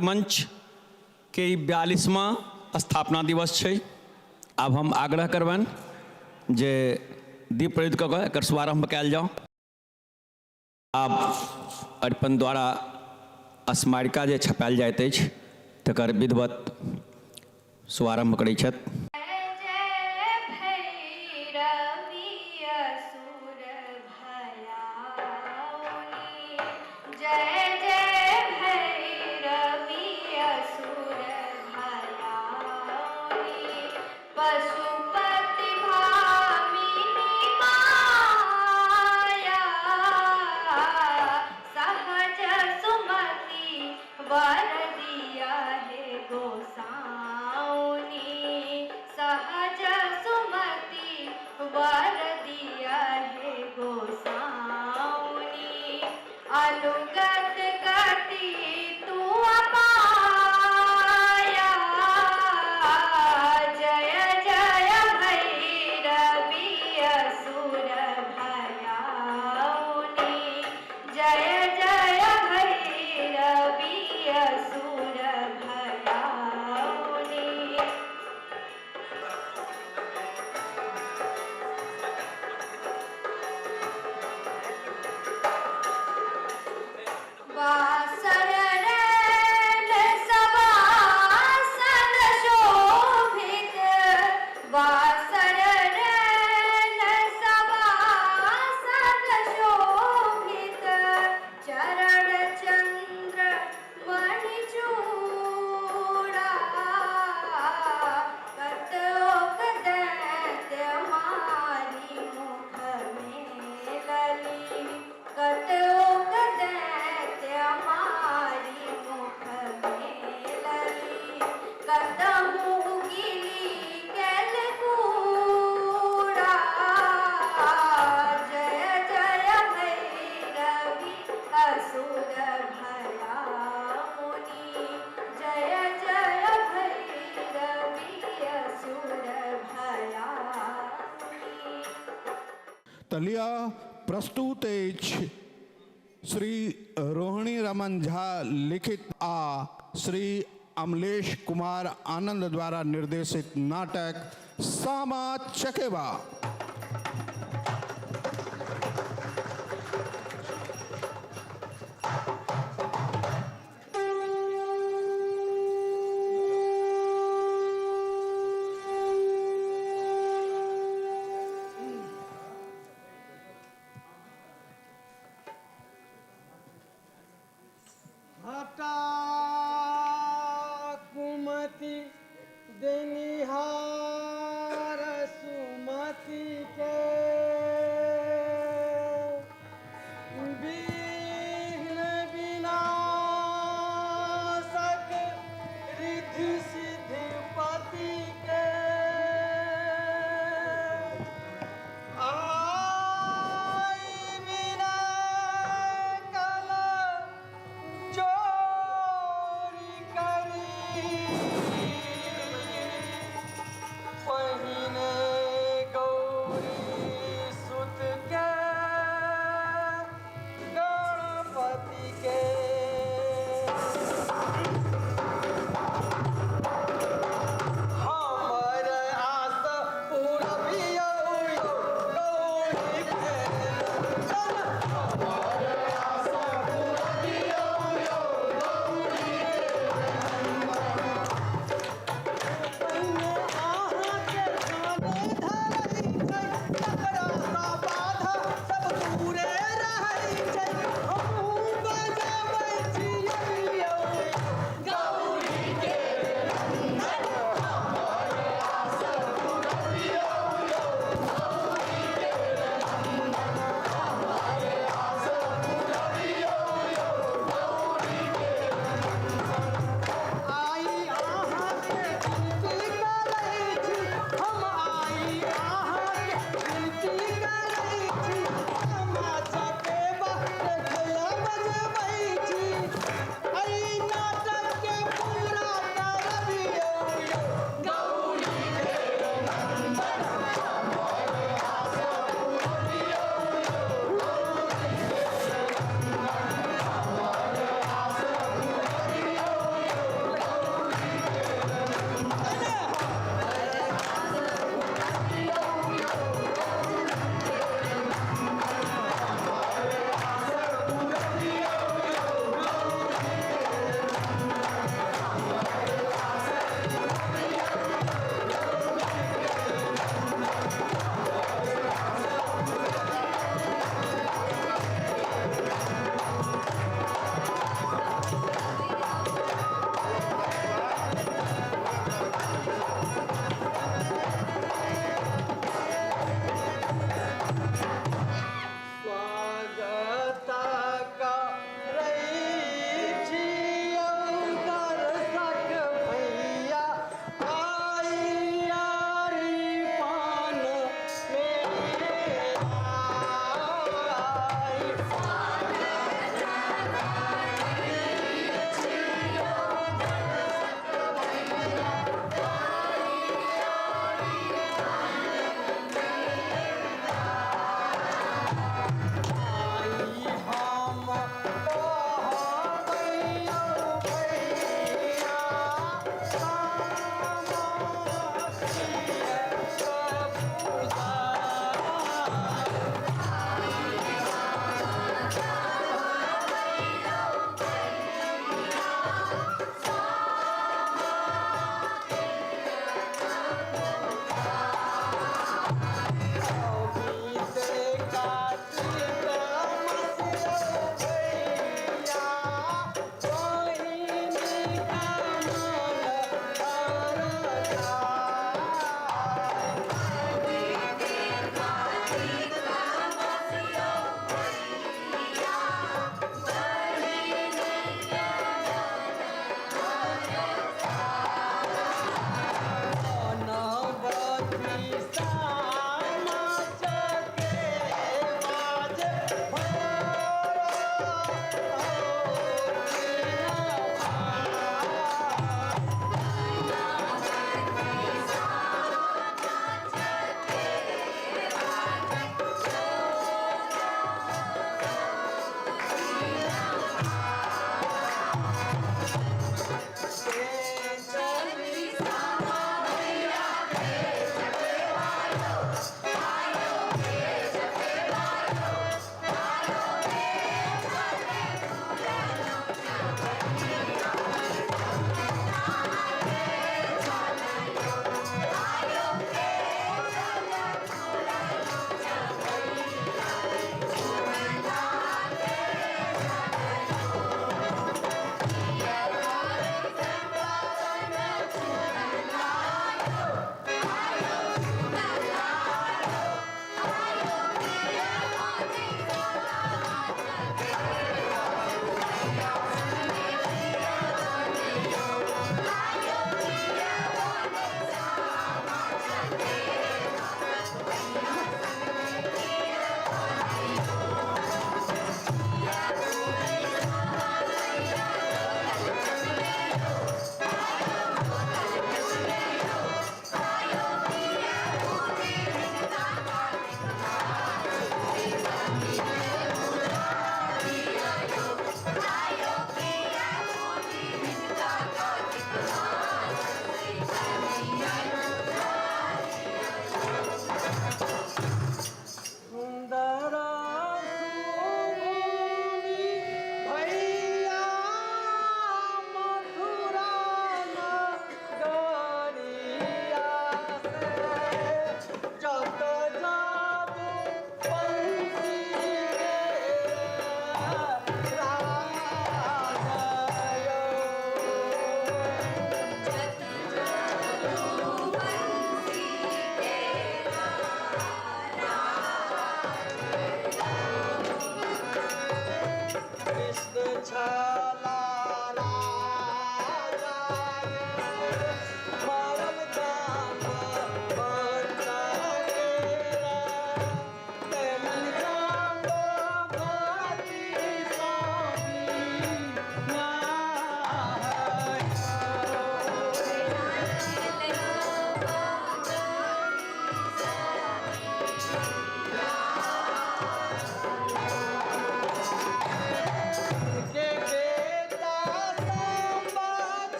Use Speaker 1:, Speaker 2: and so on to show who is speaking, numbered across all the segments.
Speaker 1: मंच के ई 42वां स्थापना दिवस छै। आब हम आग्रह करबनि जे दीप प्रज्वलित कऽ कऽ एकर शुभारंभ कयल जाउ। आब अरिपन द्वारा स्मारिका जे छपायल जाइत अछि तकर विधिवत शुभारंभ करै छथि।
Speaker 2: तऽ लिअ, प्रस्तुत अछि श्री रोहिणी रमन झा लिखित आ श्री अमलेश कुमार आनंद द्वारा निर्देशित नाटक सामा चकेबा।
Speaker 3: हटा कुमति देनिहार सुमति के, विघ्न विनाशक रिद्धि सिद्धि पति के, आई विनय कल चोरी करी।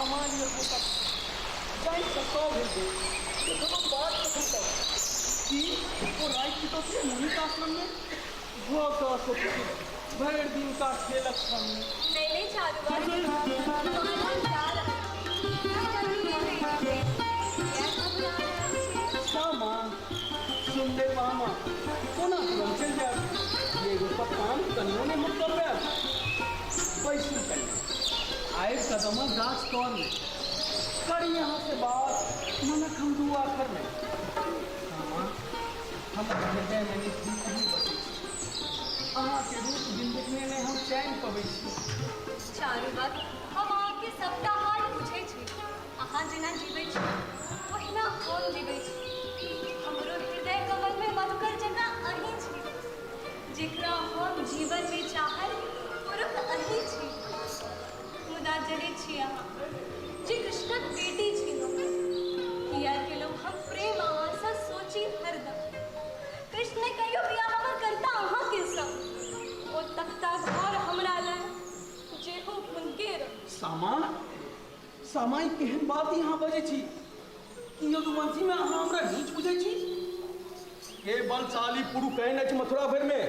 Speaker 3: सामान्य होता जाहि सँ सभ हेतै देखब बात कखन तक कि ओ राति बितौतियै मुनिक आश्रममे भऽ कऽ सोचैत भरि दिनका खेलक क्रममे।
Speaker 4: नहीं नहीं चारू बात कहल जा रहल छी। किया घबरा रहल छी?
Speaker 3: सामा सुन ले मामा कोना तुरंत चलि जायब एगो पकवान कनियो नहि हम दऽ पायब। बैसू कनि आबि कदमक गाछ तरमे करी अहाँ से बात मनक हम दू आखरमे। सामा हमर हृदयमे नित अहीं बसै छी, अहाँके रूप बिन देखने नहि हम चैन पबै छी।
Speaker 4: चारू बात हम अहाँके सबटा हाल बुझै छी। अहाँ जेना जीबै छी ओहिना हम जीबै छी। हमरो हृदय कमलमे मधुकर जकाँ अहीं छी, जेकरा हम जीवनमे चाहल पुरुष अहीं छी। मुदा जनै छी अहाँ जे कृष्णक बेटी छी हम, किया केलहुँ हम प्रेम अहाँसँ सोची हरदम। कृष्ण ने कहियो बियाह हमर करता अहाँके संग, ओ तख्ता घर हमरा लए जे हो हुनके रह।
Speaker 3: सामा सामा ई केहन बात अहाँ बजै छी? की यदुवंशीमे अहाँ हमरा नीच बुझै छी? के बलशाली पुरुष एहन अछि मथुरा भरिमे?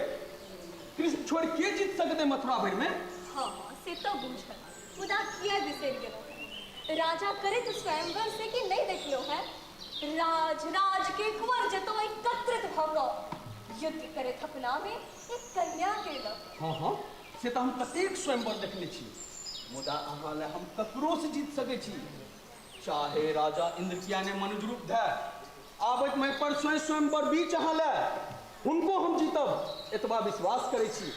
Speaker 3: कृष्ण छोड़ि के जीत सकतै मथुरा भरिमे?
Speaker 4: हाँ से तऽ बुझल, मुदा किया बिसरि गेलहुँ? राजा करैत स्वयंवर से कि नहीं देखलहुँ है? राज राज के कुंवर जतो एकत्रित भऽ कऽ युद्ध करैत अपना में एक कन्या के लऽ।
Speaker 3: हाँ हाँ से तऽ हम कतेक स्वयंवर देखने छी, मुदा अहाँ लए हम ककरोसँ जीत सकै छी। चाहे राजा इंद्र किया ने मनुज रूप धय आबैत मैं पर स्वयं स्वयंवर बीच अहाँ लए हुनको हम जीतब, एतबा विश्वास करै छी।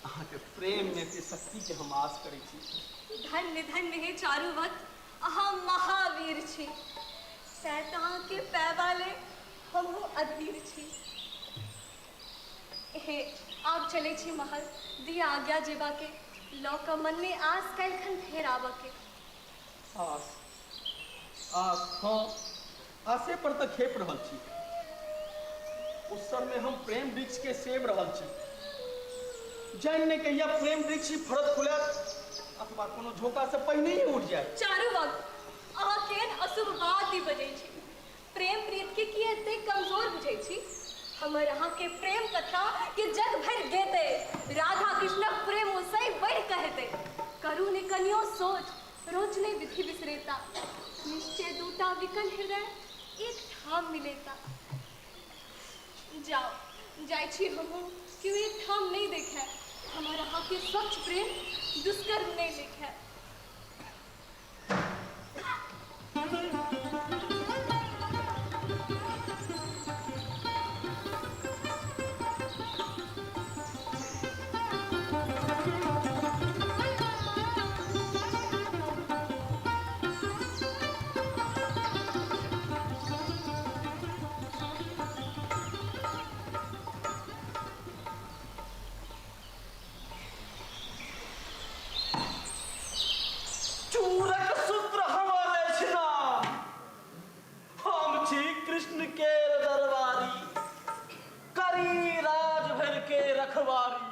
Speaker 3: अहाँके प्रेममे एते शक्तिके हम आस करै छी।
Speaker 4: धन्य धन्य हे चारू भक्त, अहाँ महावीर छी, तैं तऽ अहाँके पैबा ले हमहूँ अधीर छी। हे आब चलै छी महल, दिया आज्ञा जेबा के, लऽ कऽ मनमे आस काल्हिखन फेर आबऽ के।
Speaker 3: आस आस हाँ आसे पर तऽ खेप रहल छी। उत्सवमे हम प्रेम वृक्ष के सेब रहल छी। जानि नहि कहिया प्रेम वृक्ष ही फड़त फुलायत अथवा कोनो झोंका से पहिने ही उठि जायत।
Speaker 4: चारू वक्त अहाँ केहन अशुभ बात ई बजै छी। प्रेम प्रीत के की एते कमजोर बुझै छी? हमर अहाँके प्रेम कथा के जग भरि गेतै, राधा कृष्णक प्रेम ओसै बढ़ि कहतै। करू ने कनियो सोच, रोज नहि विधि बिसरेता, निश्चय दूटा विकल हृदय एक ठाम मिलेता। जाओ जाइ छी हमहूँ, केओ एक ठाम नहि देखै, हमर अहाँके स्वच्छ प्रेम दुष्कर्म नहि लिखै।
Speaker 5: चूरक सूत्र हमर अछि नाम, हम छी कृष्ण के दरबारी, करी राज भर के रखवारी।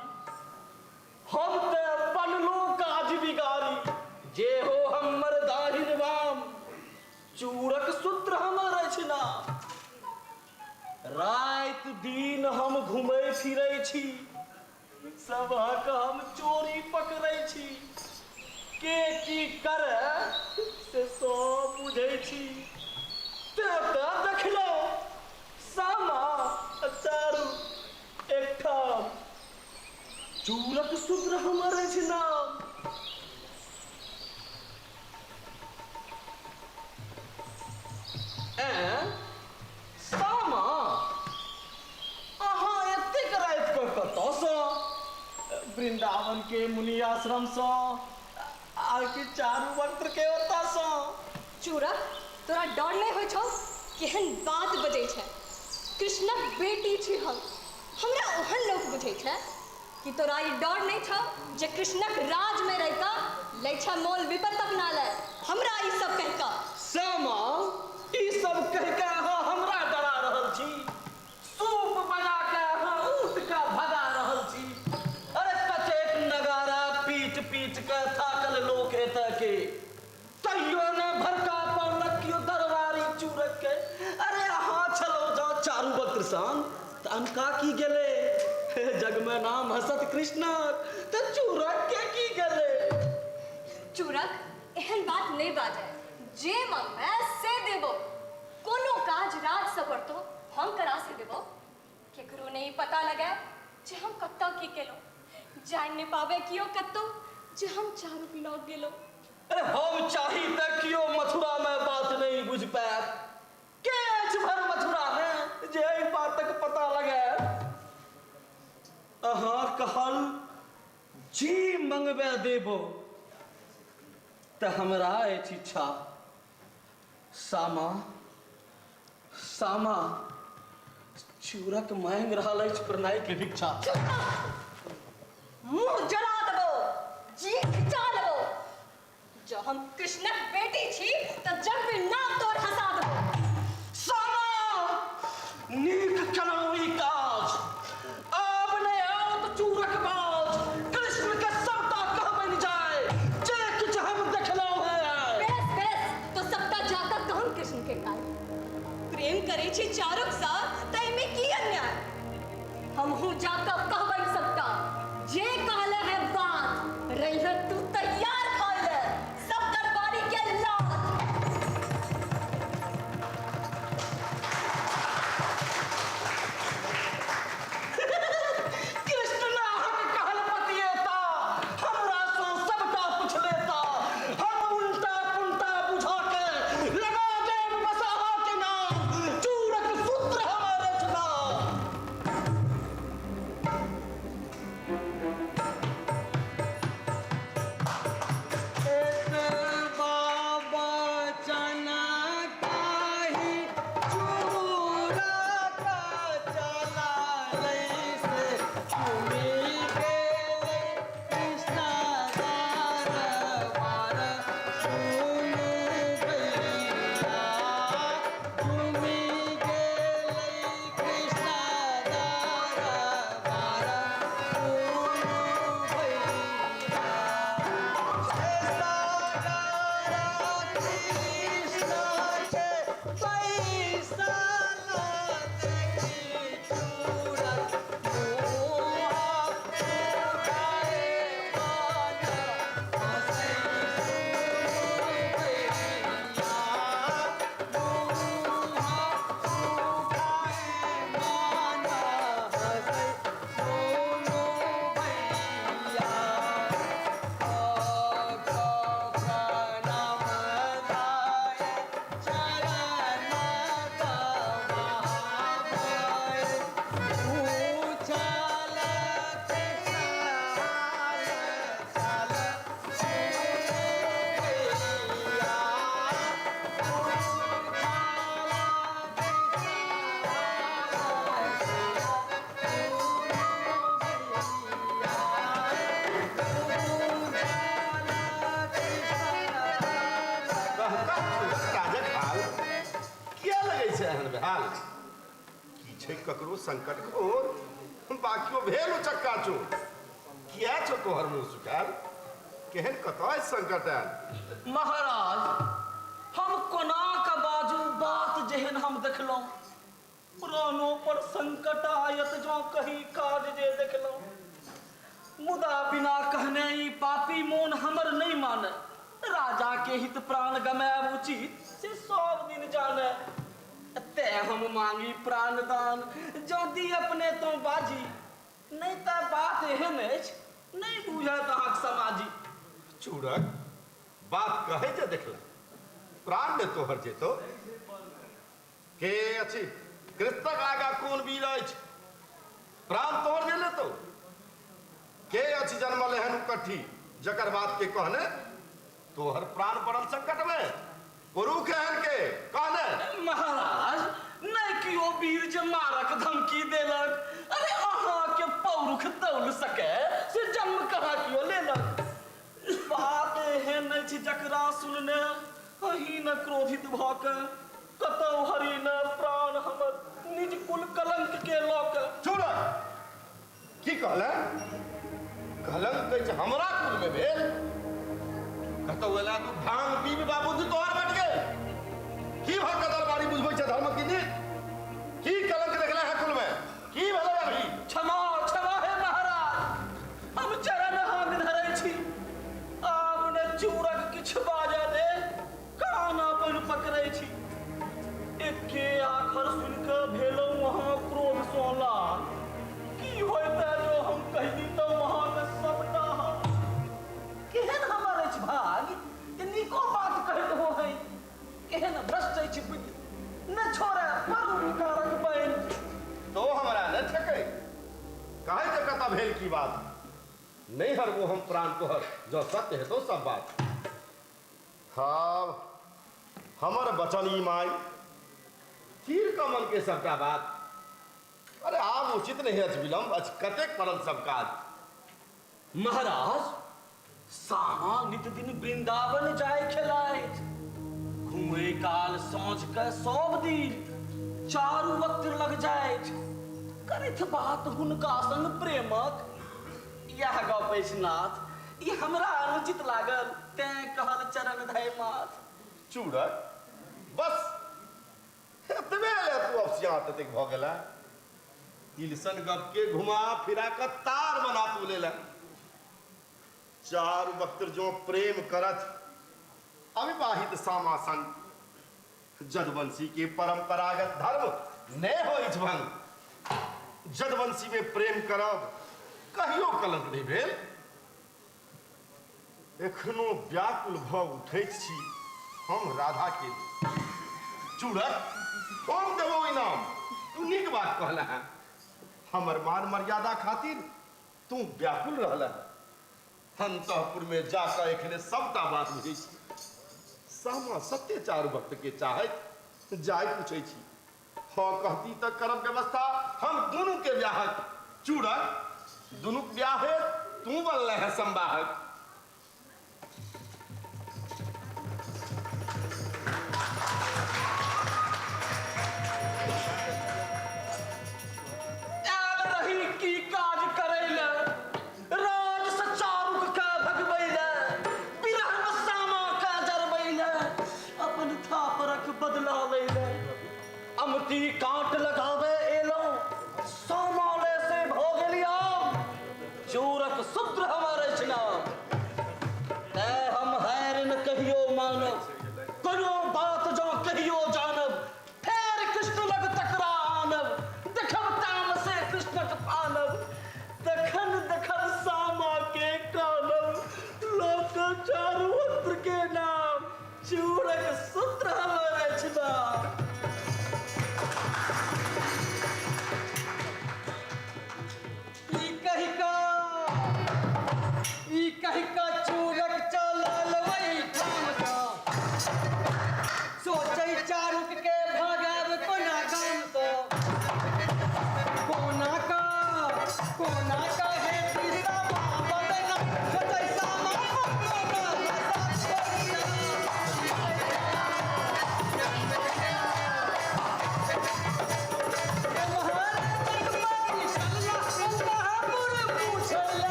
Speaker 5: हम ते बनलो काज बिगारी, जे हो हमर दाहिन वाम, चूरक सूत्र हमर अछि नाम। राति दिन हम घुमै फिरै छी, सबहक हम चोरी पकड़ै छी, के की करे से सब बुझै छी। ते तऽ देखलहुँ सामा आ चारू एकठाम, चूरक सूत्र हमर अछि नाम। ऐं सामा, अहाँ एतेक राति कऽ कतऽसँ? वृंदावन के मुनि आश्रमसँ आकि चारू वक्र के ओतऽसँ?
Speaker 4: चूरक, तोरा डर नहि होइ छौ? केहन बात बजै छै? कृष्णक बेटी छी हम, हमरा ओहन लोक बुझै छै? कि तोरा ई डर नहि छौ जे कृष्णक राजमे रहि कऽ लै छै मोल विपत अपना ले, हमरा ई सब कहि कऽ?
Speaker 5: श्यामा, ई सब कहि कऽ अहाँ हमरा डरा रहल छी, सूप बजा कऽ अहाँ ऊँट कऽ भगा रहल छी। अरे कतेक नगारा पीट पीट कऽ थाकल लोक एतऽ के, तैयो कहियो ने भड़का पौलक कियो दरबारी चूरक के। अरे अहाँ छलौ जा चारू वक्र सन तऽ अनका की गेलै? जग में नाम हसत कृष्णक तऽ चूरक के की गेलै?
Speaker 4: चूरक एहन बात नहि बाजै, जे मंगबै से देबो। कोनो काज राज से पड़तो हम करा से देबो। केकरो नहीं पता लगे जे हम कतऽ की केलहुँ, जानि नहि पाबै कियो कतौ जे हम चारू लग गेलहुँ।
Speaker 5: अरे हम चाही तऽ कियो मथुरा में बात नहीं बुझ पायत। के अछि भर मथुरा में जे एहि बातक पता लगायत? अहाँ कहल जी मंगबे देबो तऽ हमरा अछि इच्छा सामा सामा चूरक मांगि रहल अछि प्रणय के भिक्षा।
Speaker 4: मुंह जरा देबो, जी खिंचा लेबो। जँ हम कृष्णक बेटी छी तऽ जग में नाम तोर हंसा देबो।
Speaker 5: सामा नीक केलहुँ ई काज, आब नहि आओत चूरक बाज। कृष्ण के सबटा कहबनि जाय जे किछु हम देखलहुँ हेँ।
Speaker 4: बेस बेस तो सबटा जाकर कहूँ कृष्ण के काल। प्रेम करै छी चारुक साथ ताहिमे की अन्याय? हमहूँ जाकर कहबनि सबटा जे कहले है बात। रहिह तू तैयार खाय ले सब दरबारी के लात।
Speaker 5: कृष्ण नाहक कहल पतिएता, हमरा सँ सबटा पूछ लेता। हम उल्टा पुल्टा बुझा के लगा देब बसाहा के नाम। चूरक सूत्र हमर रचना। एक बाबा चना काही चूरा का चला से घूमी गेलै कृष्णा दरबार सुनु भैया। घूमी गेलै कृष्णा दरबार सुनु भैया। कृष्ण के पैसा देखी चूरक मुहा उठाए मन हँसै सुनु भैया। मुहा उठाए मन हँसै सुनु भैया।
Speaker 6: कहता चूरक काजक हाल किया लगै छै एहन बेहाल? की छै ककरो संकट घोर बाकियो भेल उचक्का चोर? किया छौ तोहर मुंह सुखायल? केहन कतऽ अछि संकट आयल?
Speaker 5: महाराज हम कोना के बाजू बात जेहन हम देखलहुँ। प्राणों पर संकट आयत जँ कही काज जे देखलहुँ। मुदा बिना कहने ई पापी मोन हमर नहि माने। राजा के हित प्राण गमायब उचित से सब दिन जाने। तें हम मांगी प्राणदान जँ दी अपने तो बाजी, नहि तऽ बात एहन अछि नहि बुझत अहाँक समाजी।
Speaker 6: चूरक बात कहै जे देखला प्राण ने तोहर जेतो। के अछि कृष्णक आगा कोन वीर अछि प्राण तोहर जे लेतो? के अछि जन्मल एहन उकट्ठी जकर बात के कहने तोहर प्राण पड़ल संकट में? पुरुख एहन के कहने?
Speaker 5: महाराज नहि कियो वीर जे मारक धमकी देलक। अरे अहाँ के पौरुख तौल सके से जन्म कहाँ कियो लेलक? बात एहन अछि जकरा सुनने अहीं न क्रोधित भऽ के कतौ हरि न प्राण हमर निज कुल कलंक के लऽ के।
Speaker 6: चूरक की कहले? कलंक अछि हमरा कुल में भेल? कतौ एला तू भांग पीबी बाबूजी तोहर बट गेल। की भऽ कऽ दरबारी बुझबै छै धर्म की नीत? की कलंक देखले है कुल में? की भेलै अभी?
Speaker 5: क्षमा क्षमा हे महाराज, हम चरण हाथ धरै छी। आब ने चूरक किछु बाजऽ दे, कान अपन पकड़ै छी। एके आखर सुनि कऽ भेलहुँ अहाँ क्रोध सँ लाल। की होइते जो हम कहि दितहुँ अहाँके सबटा हाल। केहन हमर अछि भाग्य जे नीको बात कहैत हो है। केहन भ्रष्ट अछि बुद्धि, न छोड़े परोपकारक बैन।
Speaker 6: तो हमरा न ठकै कहै जे कतऽ भेल की बात। नहि हरबो हम प्राण तोहर जँ सत्य हेतौ सब बात। हब हमर वचन ई माय तीर कमल के सबटा बात। अरे आब उचित नहीं अछि विलम्ब अछि, कतेक पड़ल सब काज।
Speaker 5: महाराज, सामा नित दिन वृंदावन जाय खेलाइत, घूमे काल साँझ के सब दिन चारू वक्त लग जाइत, करैत बात हुनका संग प्रेमक। इएह गप अछि नाथ, ई हमरा अनुचित लागल तें कहल चरण धय माथ।
Speaker 6: चूड़क बस एतबे ले तू अफसियात एतेक भऽ गेला। तिलसन गप के घुमा फिरा कऽ तार बना तू लेला। चारू वक्त जो प्रेम करत अविवाहित सामा संग, जदवंशी के परंपरागत धर्म ने होइछ भंग। जदवंशी में प्रेम करब कहियो कलंक नहीं भेल। एखनो व्याकुल भऽ उठैत छी हम राधा के लेल। चूड़क हम देबो इनाम, तू नीक बात कहला है। हमर मान मर्यादा खातिर तू व्याकुल रहला है। अंतःपुर में जाकर एखने सबटा बात बुझै छी। सामा सत्य चारू भक्त के चाहैत जाय पूछै छी। हाँ कहती तऽ करब व्यवस्था हम दुनू के ब्याहक। चूड़क दुनू के ब्याह हेत, तू बनले है संवाहक।
Speaker 5: आयल रही की काज करै ले, राज से चारुक के भगबै ले, विरह में सामा के जरबै ले, अपन थापरक बदला लै ले। अमती कांट लगावे एलहुँ, सामा ले से भऽ गेली आम, चूरक शूद्र हमर अछि नाम। तें हम हारि न कहियो मानब, कोनो बात जँ कहियो जानब, फेर कृष्ण लग तकरा आनब, देखब तामसे कृष्णक फानब, तखन देखब सामा के कानब, लोक चारू वक्र के नाम, चूरक सूत्र हमर अछि नाम।
Speaker 3: ई कहि कऽ चूरक चलल ओहिठामसँ, सोचै चारुक के भगायब कोना गामसँ। कोना कऽ कोना कऽ हेती सामा बदनाम, सोचै सामा कोना बदनाम।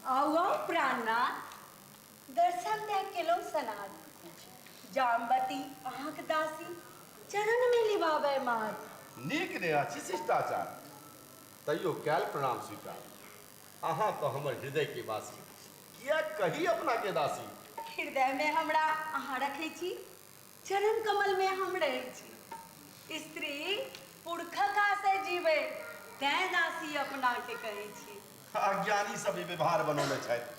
Speaker 4: आउ आउ प्राणनाथ, दर्शन दे केलहुँ सनाथ। जामवती अहाँक दासी चरण में लिबाबै माथ।
Speaker 6: नीक ने अछि शिष्टाचार, तैयो कैल प्रणाम स्वीकार। अहाँ तऽ हमर हृदय के वासी, किया कही अपना के दासी।
Speaker 4: हृदय में हमरा अहाँ रखै छी, चरण कमल में हम रहै छी। स्त्री पुरखक आशय जीबै, तैं दासी अपना के कहै छी।
Speaker 6: अज्ञानी सब ई व्यवहार बनौने छथि।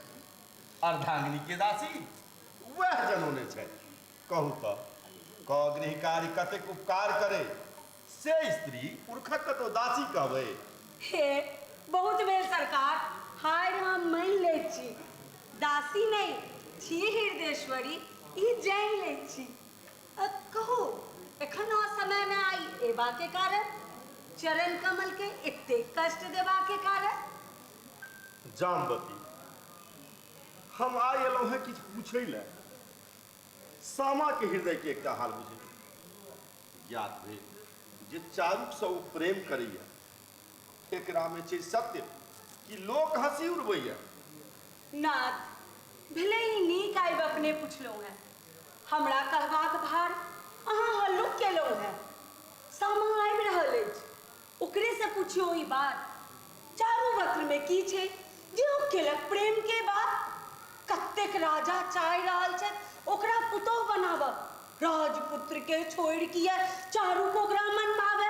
Speaker 6: अर्धांगिनी के दासी वएह जनौने छथि। कहू तऽ क गृह कार्य कतेक उपकार करे से स्त्री पुरखक कतौ दासी कहबै?
Speaker 7: हे बहुत भेल सरकार, हारि हम मानि लैत छी। दासी नहि छी हृदयेश्वरी, ई जानि लैत छी। कहू एखन असमयमे आइ एबाके कारण, चरण कमलके एतेक कष्ट देबाके कारण?
Speaker 6: जामवती, हम आइ एलहुँ हेँ किछु पूछै लए। सामाके हृदयके एकटा हाल बुझै ज्ञात भेल जे चारुकसँ ओ प्रेम करैए। एकरामे छै सत्य कि लोक हँसी उड़बैए?
Speaker 7: नाथ, भेलै ई नीक आबि अपने पुछलहुँ हेँ। हमरा कहबाक भार अहाँ हल्लुक केलहुँ हेँ। सामा आबि रहल अछि, ओकरेसँ पुछियौ ई बात। चारू वक्र की छै जे ओ केलक प्रेम के बात? कतेक राजा चाहि रहल छथि ओकरा पुतोह बनाबऽ। राजपुत्र के छोड़ि किए चारू को ओकरा मन भावे?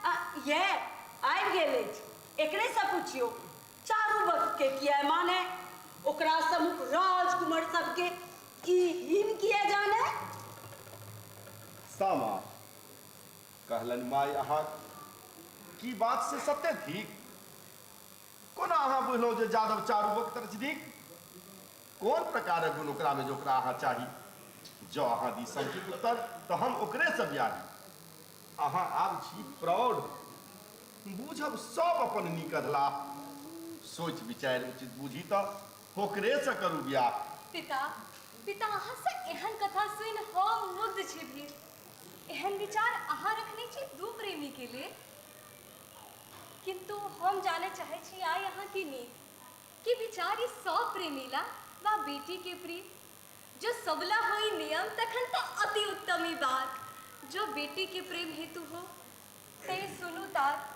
Speaker 7: आ यैह आबि गेल अछि, एकरेसँ पुछियौ चारू वक्त के किए माने? ओकरा सम्मुख राजकुमार सबके ई हीन किए जाने?
Speaker 6: सामा, कहलनि माय अहाँ की बात से सत्य थिक? कोना अहाँ बुझलहुँ जे जादव चारू वक्त अछि नीक? कोन प्रकारक गुण ओकरामे जे ओकरा अहाँ चाही? जँ अहाँ दी समुचित उत्तर तऽ हम ओकरेसँ ब्याही। अहाँ आब छी प्रौढ़, बूझब सब अपन नीक अधलाह। सोचि विचारि उचित बूझी तऽ ओकरेसँ करू ब्याह।
Speaker 4: पिता, पिता अहाँसँ एहन कथा सुनि हम मुग्ध छी भीर। एहन विचार अहाँ रखने छी दू प्रेमी के लेल? किन्तु हम जानय चाहै छी आइ अहाँ की नीक कि विचार ई सब प्रेमी ला वा बेटी के प्रीत? जो सबला होई नियम तखन तऽ अति उत्तम ई बात। जो बेटी के प्रेम हेतु हो ते सुनू तात।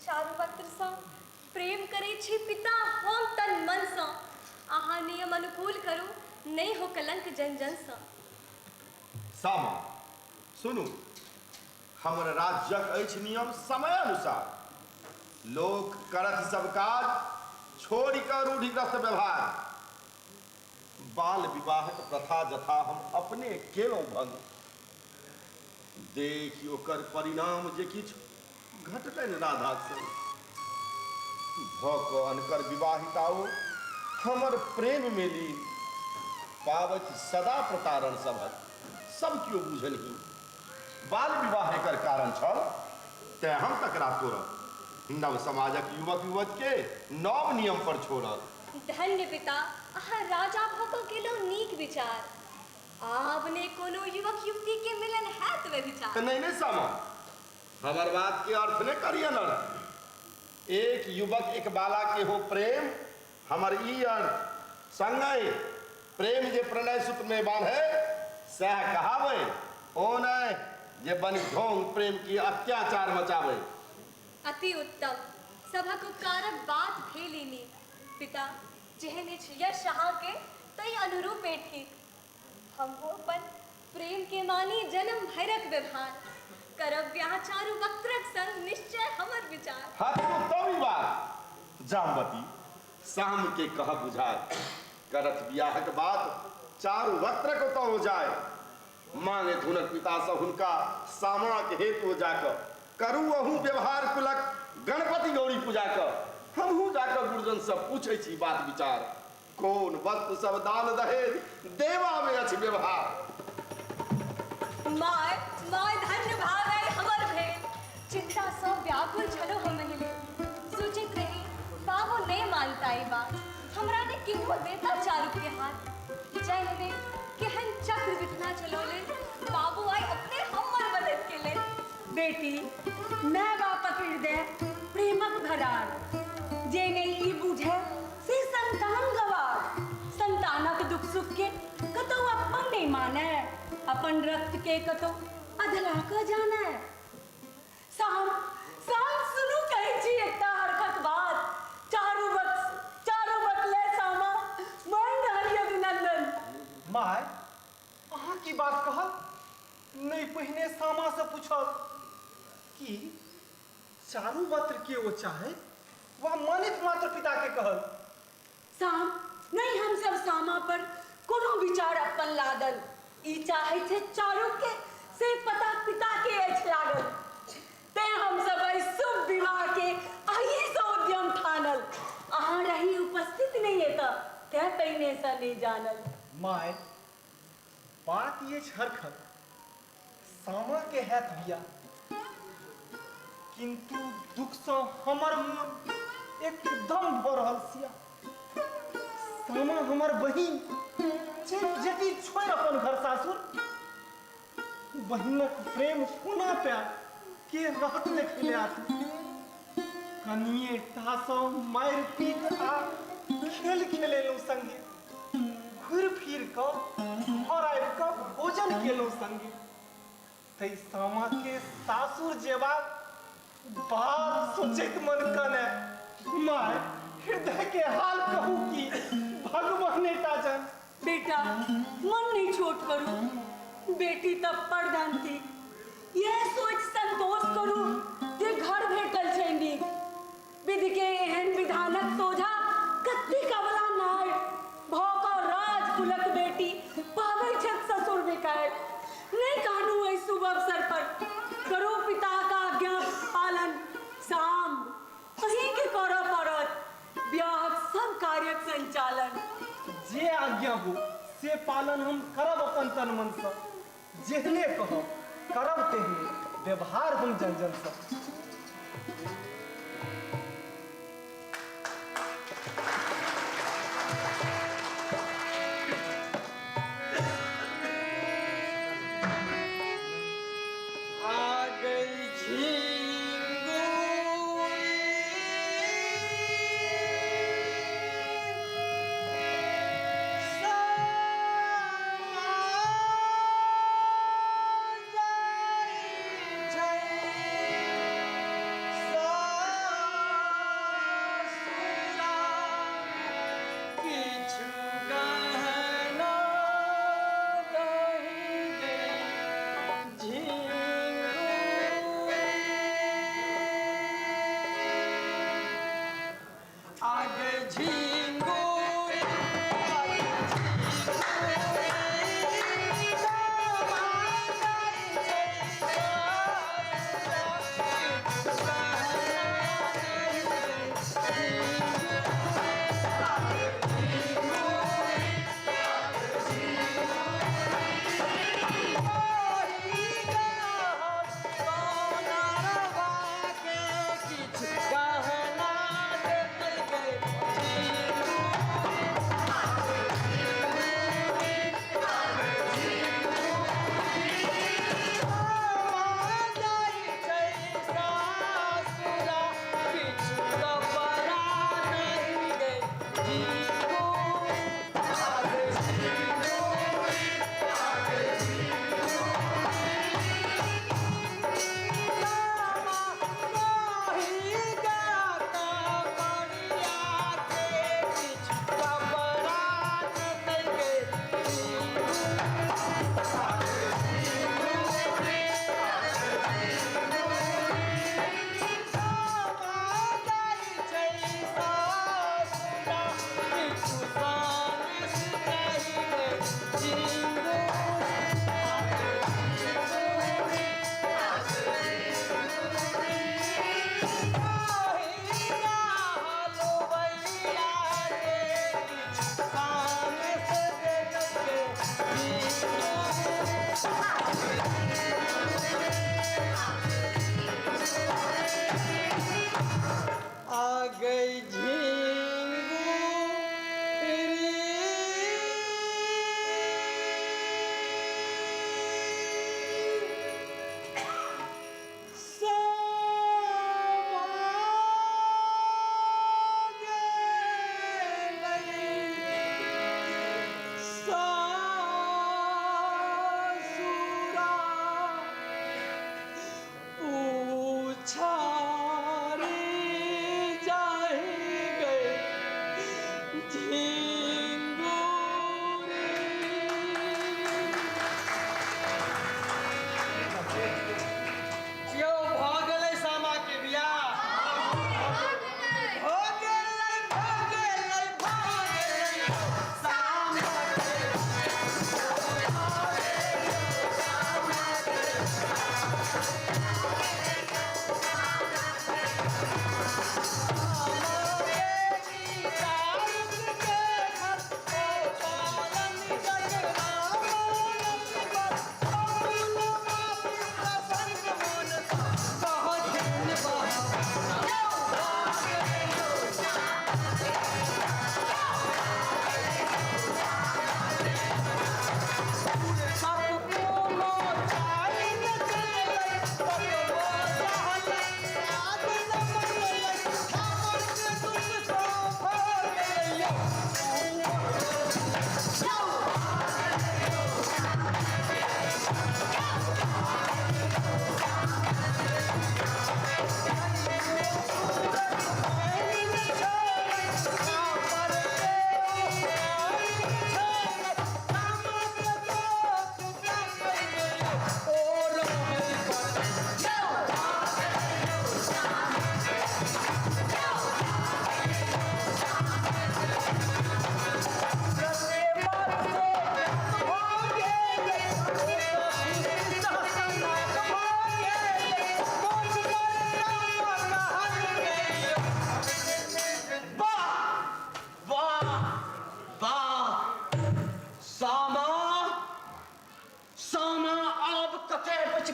Speaker 4: चारू वक्त्रसँ प्रेम करै छी पिता हम तन मनसँ। अहाँ नियम अनुकूल करू नहि हो कलंक जन जनसँ।
Speaker 6: सामा, सुनू, हमर राज्यक अछि नियम समय अनुसार। लोक करत सब काज छोड़ि कऽ रूढ़िग्रस्त व्यवहार। बाल विवाहक प्रथा जथा हम अपने केलहुँ भंग। देखि ओकर परिणाम जे किछु घटलनि राधा संग। भऽ कऽ अनकर विवाहिता ओ हमर प्रेममे लीन। पाबथि सदा प्रतारण सभक सब केओ बुझनही। बाल विवाह एकर कारण छल तेँ हम तकरा तोड़ब। नव समाजक युवक युवती के नव नियम पर छोड़ब।
Speaker 4: धन्य पिता, अहाँ राजा भऽ कऽ केलहुँ नीक विचार। आब ने कोनो युवक युवती के मिलन हैत व्यभिचार।
Speaker 6: नहि नहि सामा, हमर बात के अर्थ नहि करी अनर्थ। एक युवक एक बाला के हो प्रेम, हमर ई अर्थ। संगहि प्रेम जे प्रणय सूत्र में बांधे सएह कहावे, ओ नहि जे बनि ढोंग प्रेम की अत्याचार मचावे।
Speaker 4: अति उत्तम, सभक उपकारक बात भेल ई नीक। पिता, जेहन अछि यश अहाँके ताहि अनुरूपे ठीक। हमहूँ अपन प्रेम के मानी जन्म भरिक व्यवहार। करब ब्याह चारू वक्त्रक संग निश्चय हमर विचार।
Speaker 6: हँ तऽ उत्तम ई बात जामवती, शाम के कह बुझाय। करत बियाहक बात चारू वक्त्रक ओतऽ हो जाय। मांगे हुनक पितासँ हुनका सामाक हेतु जाकऽ करू अहूँ व्यवहार कुलक गणपति गौरी पूजा कऽ। हमहूँ जाकऽ गुरुजनसँ पूछै छी बात विचार। कोन वस्तु सब दान दहेज देवामे अछि व्यवहार।
Speaker 4: माय, माय धन्य भाग आइ हमर भेल। चिन्तासँ व्याकुल छलहुँ हम एहि लेल। सोचैत रही बाबू नहि मानता ई बात। हमरा ने किन्हु देता चारुक के हाथ। जाहि ने केहन चक्र विधना चलौले बाबू आइ अपने हमर मदद केले।
Speaker 7: बेटी, माय बापक हृदय प्रेमक भरार। जे नहि ई बुझे से संतान गवार। संतानक दुख सुख के कतौ अपन नहि माने, अपन रक्त के कतौ अधला क जाने। शाम, शाम सुनू कहै छी एकटा हरखक बात। चारू बक, चारू बकले सामा मानि रहल यदुनंदन।
Speaker 5: माय, अहाँ की बात कहल? नहि पहिने सामासँ पूछल कि चारू वस्त्र के ओ चाहे?
Speaker 8: वा मानित मात्र पिता के कहल।
Speaker 7: साम नहीं, हम सब सामा पर कोनो विचार अपन लागल। ई चाहे छे चारू के से पता पिता के अछि लागल। तें हम सब एहि शुभ विवाह के अही से उद्यम ठानल। अहाँ रही उपस्थित नहीं एतऽ, तें पहिने से नहीं जानल।
Speaker 8: माय, बात ये हरखन सामा के हैत बिया, किंतु दुख से हमर मन एकदम भ रहल सिया। सामा हमर बहिन जेती छोड़ अपन घर सासुर, बहिनक प्रेम कोना पायब के रहत देखले आतु। कनिए टा सँ मारि पीट आ खेल खेलेलहुँ संगे, घुरि फिर कऽ घर आबि कऽ भोजन केलहुँ संगे। तै सामा के सासुर जेबाक बात सोचैत मन कने। माय, हृदय के हाल कहू की भगवाने टा जान।
Speaker 7: बेटा, मन नहीं छोट करू, बेटी तब प्रधान थी। यह सोच संतोष करू जे घर भेटल छै नीक। विधि के एहन विधानक सोझा कत्ती कबला नाय भऽ कऽ राजकुलक बेटी पाबै छथि ससुर बिकाय। नहीं कानू एहि शुभ अवसर पर करू पिता का आज्ञा पालन। साम अहीं के करऽ पड़त ब्याहक सब कार्यक संचालन।
Speaker 8: जे आज्ञा हो से पालन हम करब अपन तन मन सँ, जेहने कहब करब तेहने व्यवहार हम जन जन सँ।
Speaker 9: आ गई झिंगुरी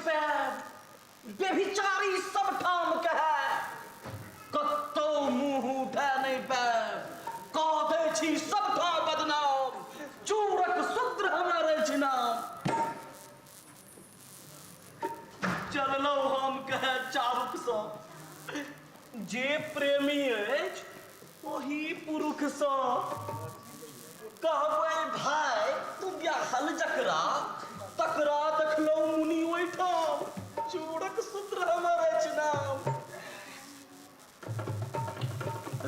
Speaker 5: पायब। व्यभिचारी सब ठाम कहै, कतौ मुँह उठा नहि पायब। कह दै छी सब ठाम बदनाम, चूरक शूद्र हमर अछि नाम। चललहुँ हम कहै चारुकसँ, जे प्रेमी अछि ओही पुरुषसँ। कहबै भाय तू ब्याहल जकरा, तकरा देखलहुँ मुनि ओहिठाम, चूरक सूत्र हमर अछि नाम।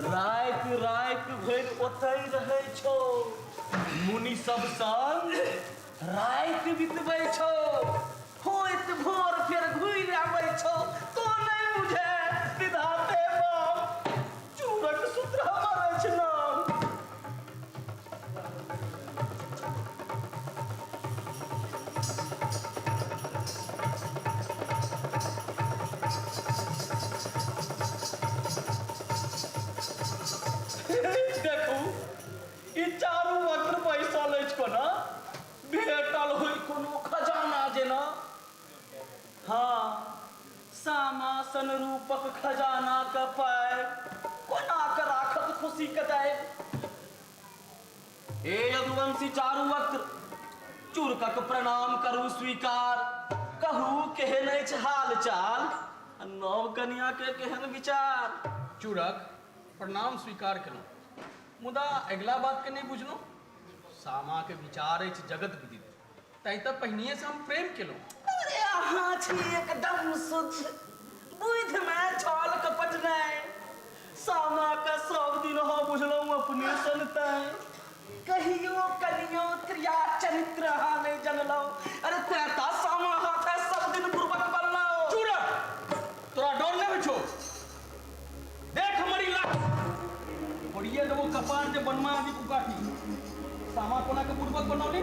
Speaker 5: राति राति भरि ओतहि रहै छौ, मुनि सब संग राति बितबै छौ, होइत भोर फेर घुरि आबै छौ। तो नहि बुझे विधाते बाप, चूरक सूत्र हमर अछि नाम। देखू ई चारू वक्र बैसल अछि कोना भेटल होई कोनो खजाना जेना। हाँ, सामा सन रूपक खजाना के पाय कोना के राखत खुशी के दाय। हे यदुवंशी चारू वक्र, चूरकक प्रणाम करू स्वीकार। कहू केहन अछि हाल चाल, आ नव कनिया के केहन विचार।
Speaker 3: चूरक प्रणाम स्वीकार केलहुँ, मुदा अगिला बात के नहि बुझलहुँ। सामा के विचार अछि जगत विदित, तैं तऽ पहिनिये से हम प्रेम केलहुँ।
Speaker 5: अरे अहाँ छी एकदम शुद्ध, बुद्धि में छल कपट नहि। सामा के सब दिन अहाँ बुझलहुँ अपने सन तैं। कहियो कनियो क्रिया चरित्र अहाँ नहि जनलहुँ। अरे तैं तऽ सामा हाथे सब दिन पूर्वक बनलहुँ।
Speaker 3: चूरक, तोरा डर नहि होइ छौ? देख हमर ई लाठी, फोड़िए देबो कपार जे बनमा आदि कुकाठी। सामा कोना के बुड़बक बनौली,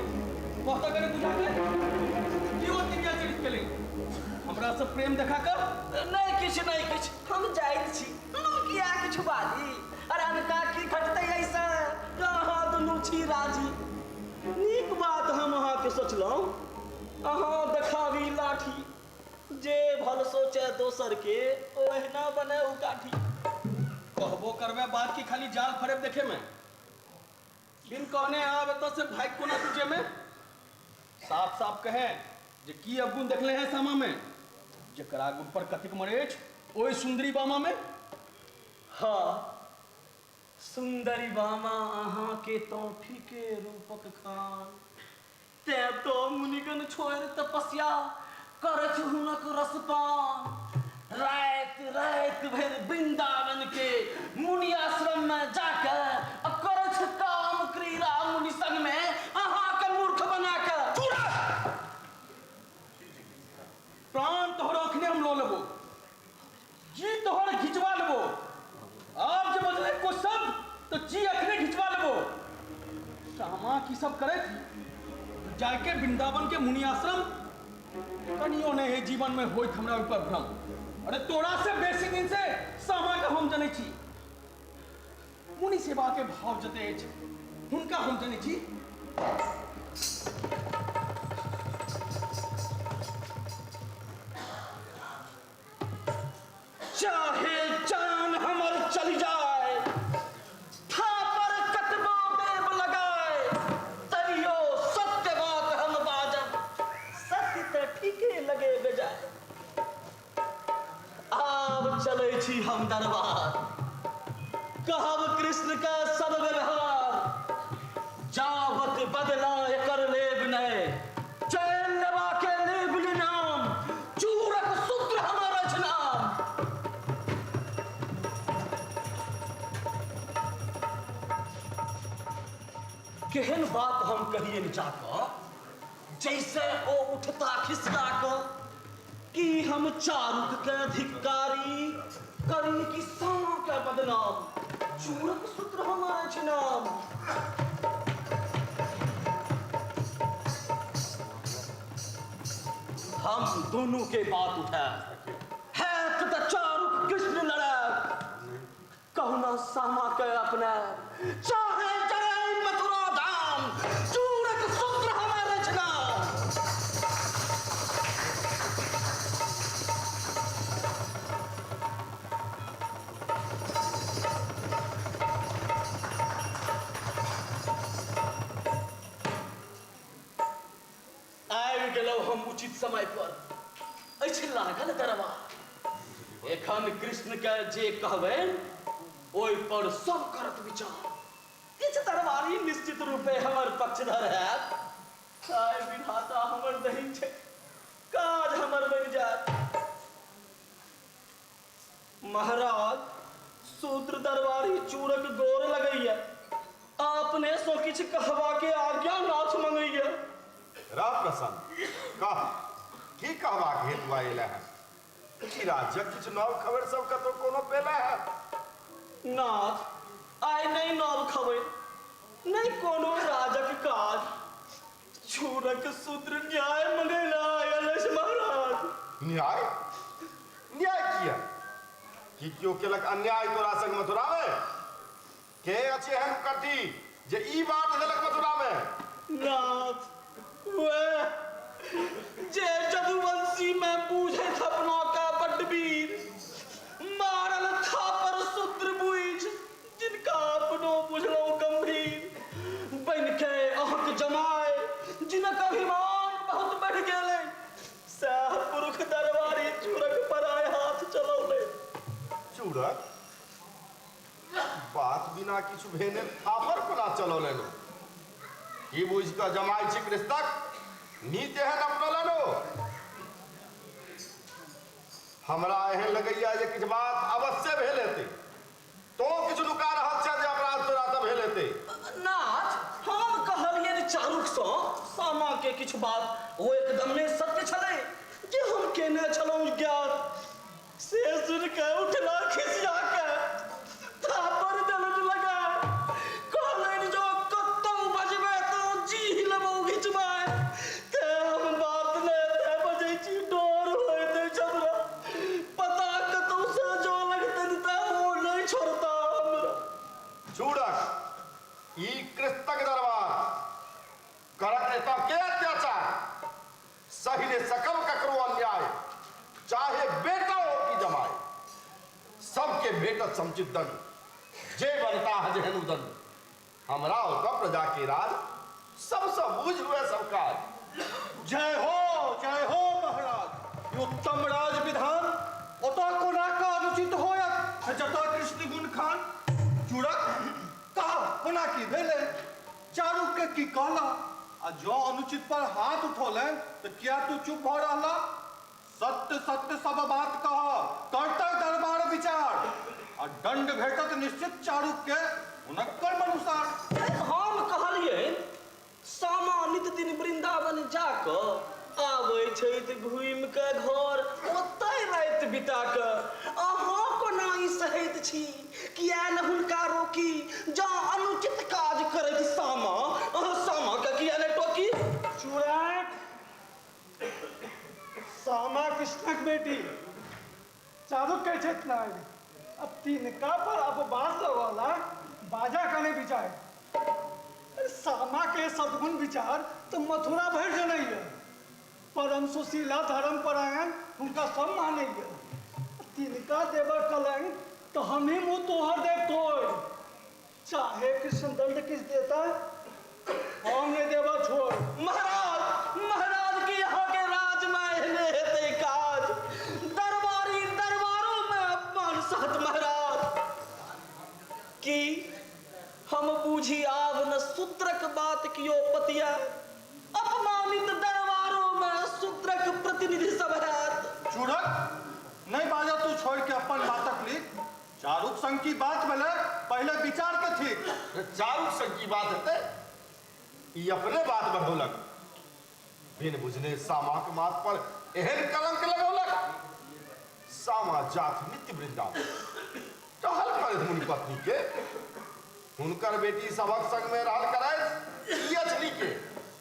Speaker 3: कह तऽ कने बुझा के की ओ तिरिया चरित केले हमरा सब प्रेम देखा कर।
Speaker 5: नहि किछु नहि किछु, हम जाइत छी, दुनू किया किछु बाजी। अरे अनका की घटतै ऐसे, अहाँ दुनू छी राजी। नीक बात हम अहाँके सोचलहुँ, अहाँ देखाबी लाठी। जे भल सोचे दोसर के, ओ एहिना बने उकाठी।
Speaker 3: कहबो करबे बात की खाली जाल फरेब देखे में, बिन कहने आब एतऽ से भाग कोना तुझे में। साफ साफ कहे जे की अवगुण देखले हैं सामा में, जकरा गुण पर कतिक मरे अछि ओहि सुंदरी बामा में।
Speaker 5: हाँ सुंदरी बामा अहाँ के तो ठीके रूपक खान, तें तो मुनिगण छोड़ि तपस्या करथि हुनक रसपान। राति राति भरि वृंदावन के मुनि आश्रम में जाके आ करथि काम क्रीड़ा मुनि संग में, अहाँ के मूर्ख बना के।
Speaker 3: प्राण तोहर अखने हम लऽ लेबो, जी तोहर घिचवा लेबो। आब जे बजले को शब्द तो जी अखने घिचवा लेबो। सामा की सब करे थी जाके वृंदावन के मुनि आश्रम, कनियो नहीं है जीवन में होइत हमरा ऊपर भ्रम। अरे तोरा से बेसी दिन से सामा के हम जनै छी, मुनि सेवा के भाव जते अछि हुनका हम जनै छी।
Speaker 5: चाहे जान हमर चल जाए, थापर कतबो देव लगाए, तैयो सत्य बात हम बाजब, सत्य तऽ ठीके लगे बेजाय। आब चलै छी हम दरबार, कहब कृष्ण के सब व्यवहार। जावत बदला एकर लेब नहि, चैन लेबा के लेब नाम, चूरक सूत्र हमर अछि नाम। केहन बात हम कहियनि जाकऽ, जैसे ओ उठता खिसका कऽ, कि हम चारुक के धिक्कारी करी कि सामा के बदनाम। चूरक सूत्र हमर अछि नाम। हम दोनों के बात उठाए हैत तऽ चारुक कृष्ण लड़ायब, कहुना सामा के अपना चाहे जरै मथुरा धाम, चूरक सूत्र हमर अछि नाम। हम उचित समय पर। अछि लागल दरबार। एखन कृष्ण के जे कहबनि ओहि पर सब करत विचार। किछु दरबारी निश्चित रूपे हमर पक्षधर हैत। आइ विधाता हमर दही छै, काज हमर बनि जायत। महाराज, शूद्र दरबारी चूरक गोर लगैया, अपने सो किछु कहबा के आज्ञा नाथ मंगैया।
Speaker 6: रह प्रसन्न, कह की कहबाक हेतु आयल है? की राज्यक किछु नव खबर सब कतौ कोनो पेला है?
Speaker 5: नाथ, आइ नहि नव खबर, नहि कोनो राजक काज। चूरक शूद्र न्याय मंगैला आयल अछि महाराज।
Speaker 6: न्याय? न्याय किया? की केओ केलक अन्याय तोरा संग मथुरा में? के अछि एहन कटी जे ई बात देलक मथुरा में?
Speaker 5: नाथ, वएह जे जदुवंशी में बूझैत अपना का बड्ड वीर, मारल थापर शूद्र बुझ जिनका अपनो बुझलहुँ गंभीर, बनि के अहक जमाय जिनक अभिमान बहुत बढ़ि गेलै, सएह पुरुख दरबारी चूरक पराय हाथ चलौलै।
Speaker 6: चूरक बात बिना किछु भेने थापर कोना चलौलनि? की बुझि कऽ जमाइ छी कृष्णक नीत एहन अपनौलनि? हमरा एहन लगैया जे किछु बात अवश्य भेल हेतै। तो किछु नुका रहल छह जे अपराध तोरा तऽ भेल हेतै।
Speaker 5: नाथ, हम कहलियनि चारुकसँ सामा के किछु बात, ओ एकदमे सत्य छलै जे हम केने छलहुँ ज्ञात। से सुनि कऽ उठला खिसिया कऽ थापर देलनि लगा, कहलनि जो कतौ बजबे तऽ जी लेबौ घिचबाय। तें हम बात नहि एते बजै छी, डर होइत अछि हमरा, पता कतौ से जो लगतनि तऽ ओ नहि छोड़ता हमरा।
Speaker 6: चूड़क, ई कृष्णक दरबार, करत एतऽ के अत्याचार? सहि ने सकब ककरो अन्याय, चाहे बेटा हो कि जमाय। सबके भेटत समुचित दंड, जे बनता है जेहन उदंड। हमरा ओतऽ प्रजा के राज, सबसँ बुझ हुए सब काज।
Speaker 10: जय हो, जय हो महाराज, ई उत्तम राज विधान ओतऽ कोना कऽ अनुचित होयत जतऽ कृष्ण गुण खान। चूड़क, कह कोना की भेलै? चारुक के की कहला? आ जँ अनुचित पर हाथ उठौलनि तऽ किया तू चुप भऽ रहला? सत्य सत्य सब बात कह, करतै दरबार विचार, आ दंड भेटत निश्चित चारुक के हुनक कर्म अनुसार।
Speaker 5: हम कहलियनि, सामा नित दिन वृंदावन जा कऽ आबै छथि घूमि कऽ घर, ओतहि राति बिता कऽ। अहाँ कोना ई सहैत छी? किया ने हुनका रोकी? जँ अनुचित काज करैत सामा, अहाँ सामा के किया ने टोकी?
Speaker 8: चूड़ाक, सामा कृष्णक बेटी चारू कहै छथि नाग, अब तिनका पर अपवाद लगौला बाजा कने विचार। अरे सामा के सद्गुण विचार तो मथुरा भरि जनैया, परम सुशीला धर्म परायण हुनका सब मानैया। तिनका देबा कलंक तो हम ही मुँह तोहर देव तोड़, चाहे कृष्ण दंड किस देता हम नहीं देबा छोड़।
Speaker 5: महाराज, महाराज के यहाँ के राज में एहने हेतै काज, दरबारी दरबारों में अपमान सहत महाराज। की हम बूझी आब न शूद्रक बात कियो पतिया, अपमानित दरबारों में शूद्रक प्रतिनिधि सब हैत।
Speaker 10: चूड़क, नहीं बाजा तू छोड़ के अपन बातक लीक। चारुक संग की बात भेलै पहिले विचार के ठीक।
Speaker 6: चारुक संग की बात हेतै? ई अपने बात बढ़ौलक, बिन बुझने सामाक माथ पर एहन कलंक लगौलक। सामा जात नित्य वृंदावन टहल करैत मुनि पत्नी के, हुनकर बेटी सभक संग में रहल करैत ई अछली के।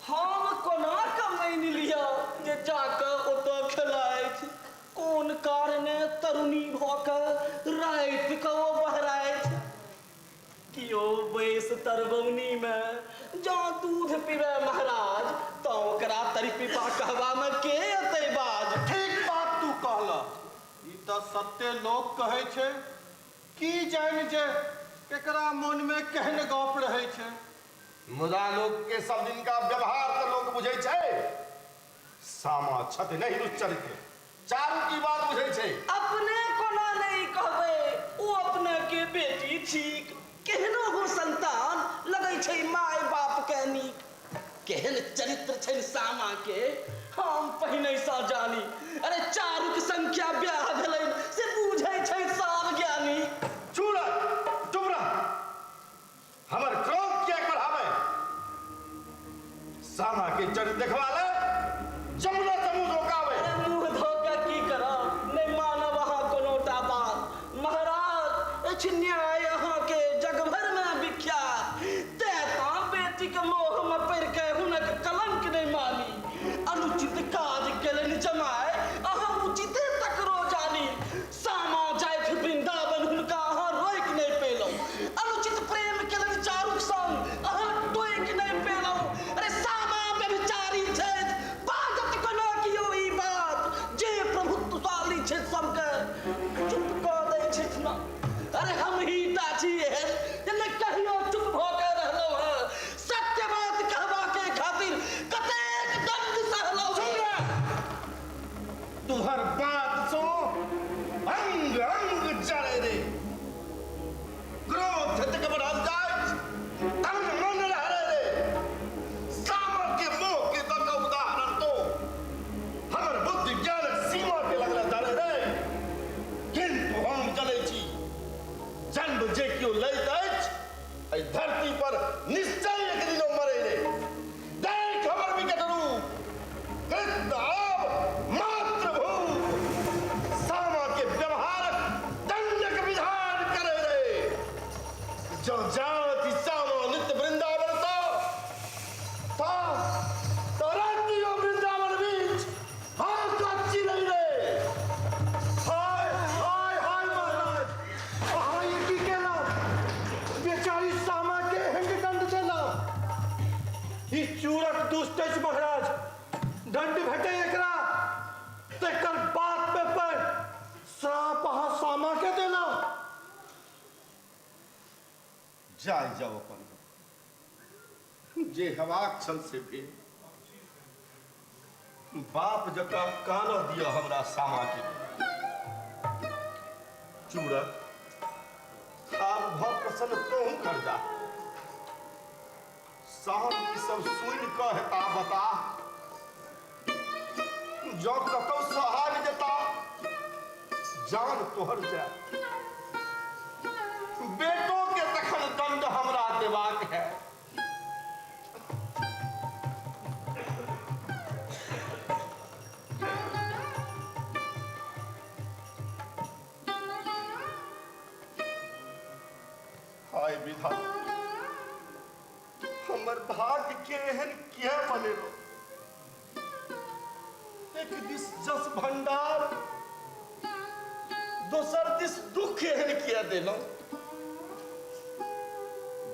Speaker 5: हम कोना कऽ मानि लिअ जे जाकऽ ओतऽ खेलाइत? कोन कारणे तरुणी भऽ कऽ राति कऽ ओ बहराइत? कियो बैस तरबौनी मे जँ दूध पीबै महाराज, तऽ ओकरा तरिपिपा कहबा मे के एतै बाज?
Speaker 10: ठीक बात तू कहलह, ई तऽ सत्ते लोक कहै छै। की जानि जे केकरा मोन मे केहन गप रहै छै।
Speaker 6: मुदा लोक के सब दिनका व्यवहार तऽ लोक बुझै छै। सामा छथि नहि दुश्चरित्र, चारू की बात बुझै छै।
Speaker 5: अपने कोना नहि कहबै, ओ अपने के बेटी ठीक, केहनो हो संतान लगै छै माय बाप के नीक। केहन चरित्र छै सामा के, हम पहिने सँ जानी। अरे चारूक संख्या ब्याह भेलै से बुझै छै सब ज्ञानी।
Speaker 6: चूड़ा चुप रह, हमर क्रोध किएक बढ़ाबै? सामा के चरित्र देखबा ले जमुना समूह धोकाबै।
Speaker 5: अरे मुँह धोके की करब, नहि मानब अहाँ कोनोटा बात। महाराज अछि न्याय अहाँके जगभर में विख्यात, तें तऽ बेटीक मोह में पड़ि के हुनक कलंक नहि मानी। अनुचित काज केलनि जमाय, अहाँ उचिते तकरो जानी। सामा जाथि वृंदावन हुनका अहाँ रोकि नहि पेलहुँ, अनुचित प्रेम केलनि चारूक संग अहाँ टोकि नहि पेलहुँ। अरे सामा व्यभिचारी छथि, बाजत कोना कियो ई बात, जे प्रभुत्वशाली छथि सबके चुप कऽ दै छथि न। अरे हम ही टा छी एहन जे नहि कहियो चुप भऽ के रहलहुँ हँ, सत्य बात कहबा के खातिर कतेक दंड सहलहुँ हँ।
Speaker 6: तुहर बात सो अंग अंग जरे रे, क्रोध तक बढ़ल जाय तन मन रह रे। सामा के मोह के तक उदाहरण तो हमर बुद्धि ज्ञान सीमा के लगल धरे रे। किंतु हम चलै छी, जन्म जे केओ लैत अछि एहि धरती पर निश्चय एक दिन ओ मरे रे। देख हमर विकट रूप, कृष्ण आब मातृभूप, सामा के व्यवहारक दंडक विधान करे रे। जँ जाति सामा नित्य वृंदावन तो रातियो वृंदावन बीच हाँ कच्ची नहीं रे।
Speaker 10: हाय हाय हाय महाराज, अहाँ ई की केलहुँ? बेचारी सामा के एहन दंड देलहुँ। ई चूरक दुष्ट अछि महाराज, दंड भेटै एकरा तेकर बात पे पर श्राप अहाँ सामा के देलहुँ।
Speaker 6: जाय जाओ अपन घर, जे हेबाक छल से भेल। बाप जकाँ कानऽ दिअ हमरा सामा के। चूड़क आब भऽ प्रसन्न तोहूँ कर जा। साहब ई सब सुनि कऽ हेता बता, जँ कतौ सहाग जेता जान तोहर जाय। बेटो के तखन दंड हमरा देबाक है। हाय विधाता, हमर भाग्य के एहन किया बनेलो? एक दिस जस भंडार, दोसर दिस दुख एहन किया देलहुँ?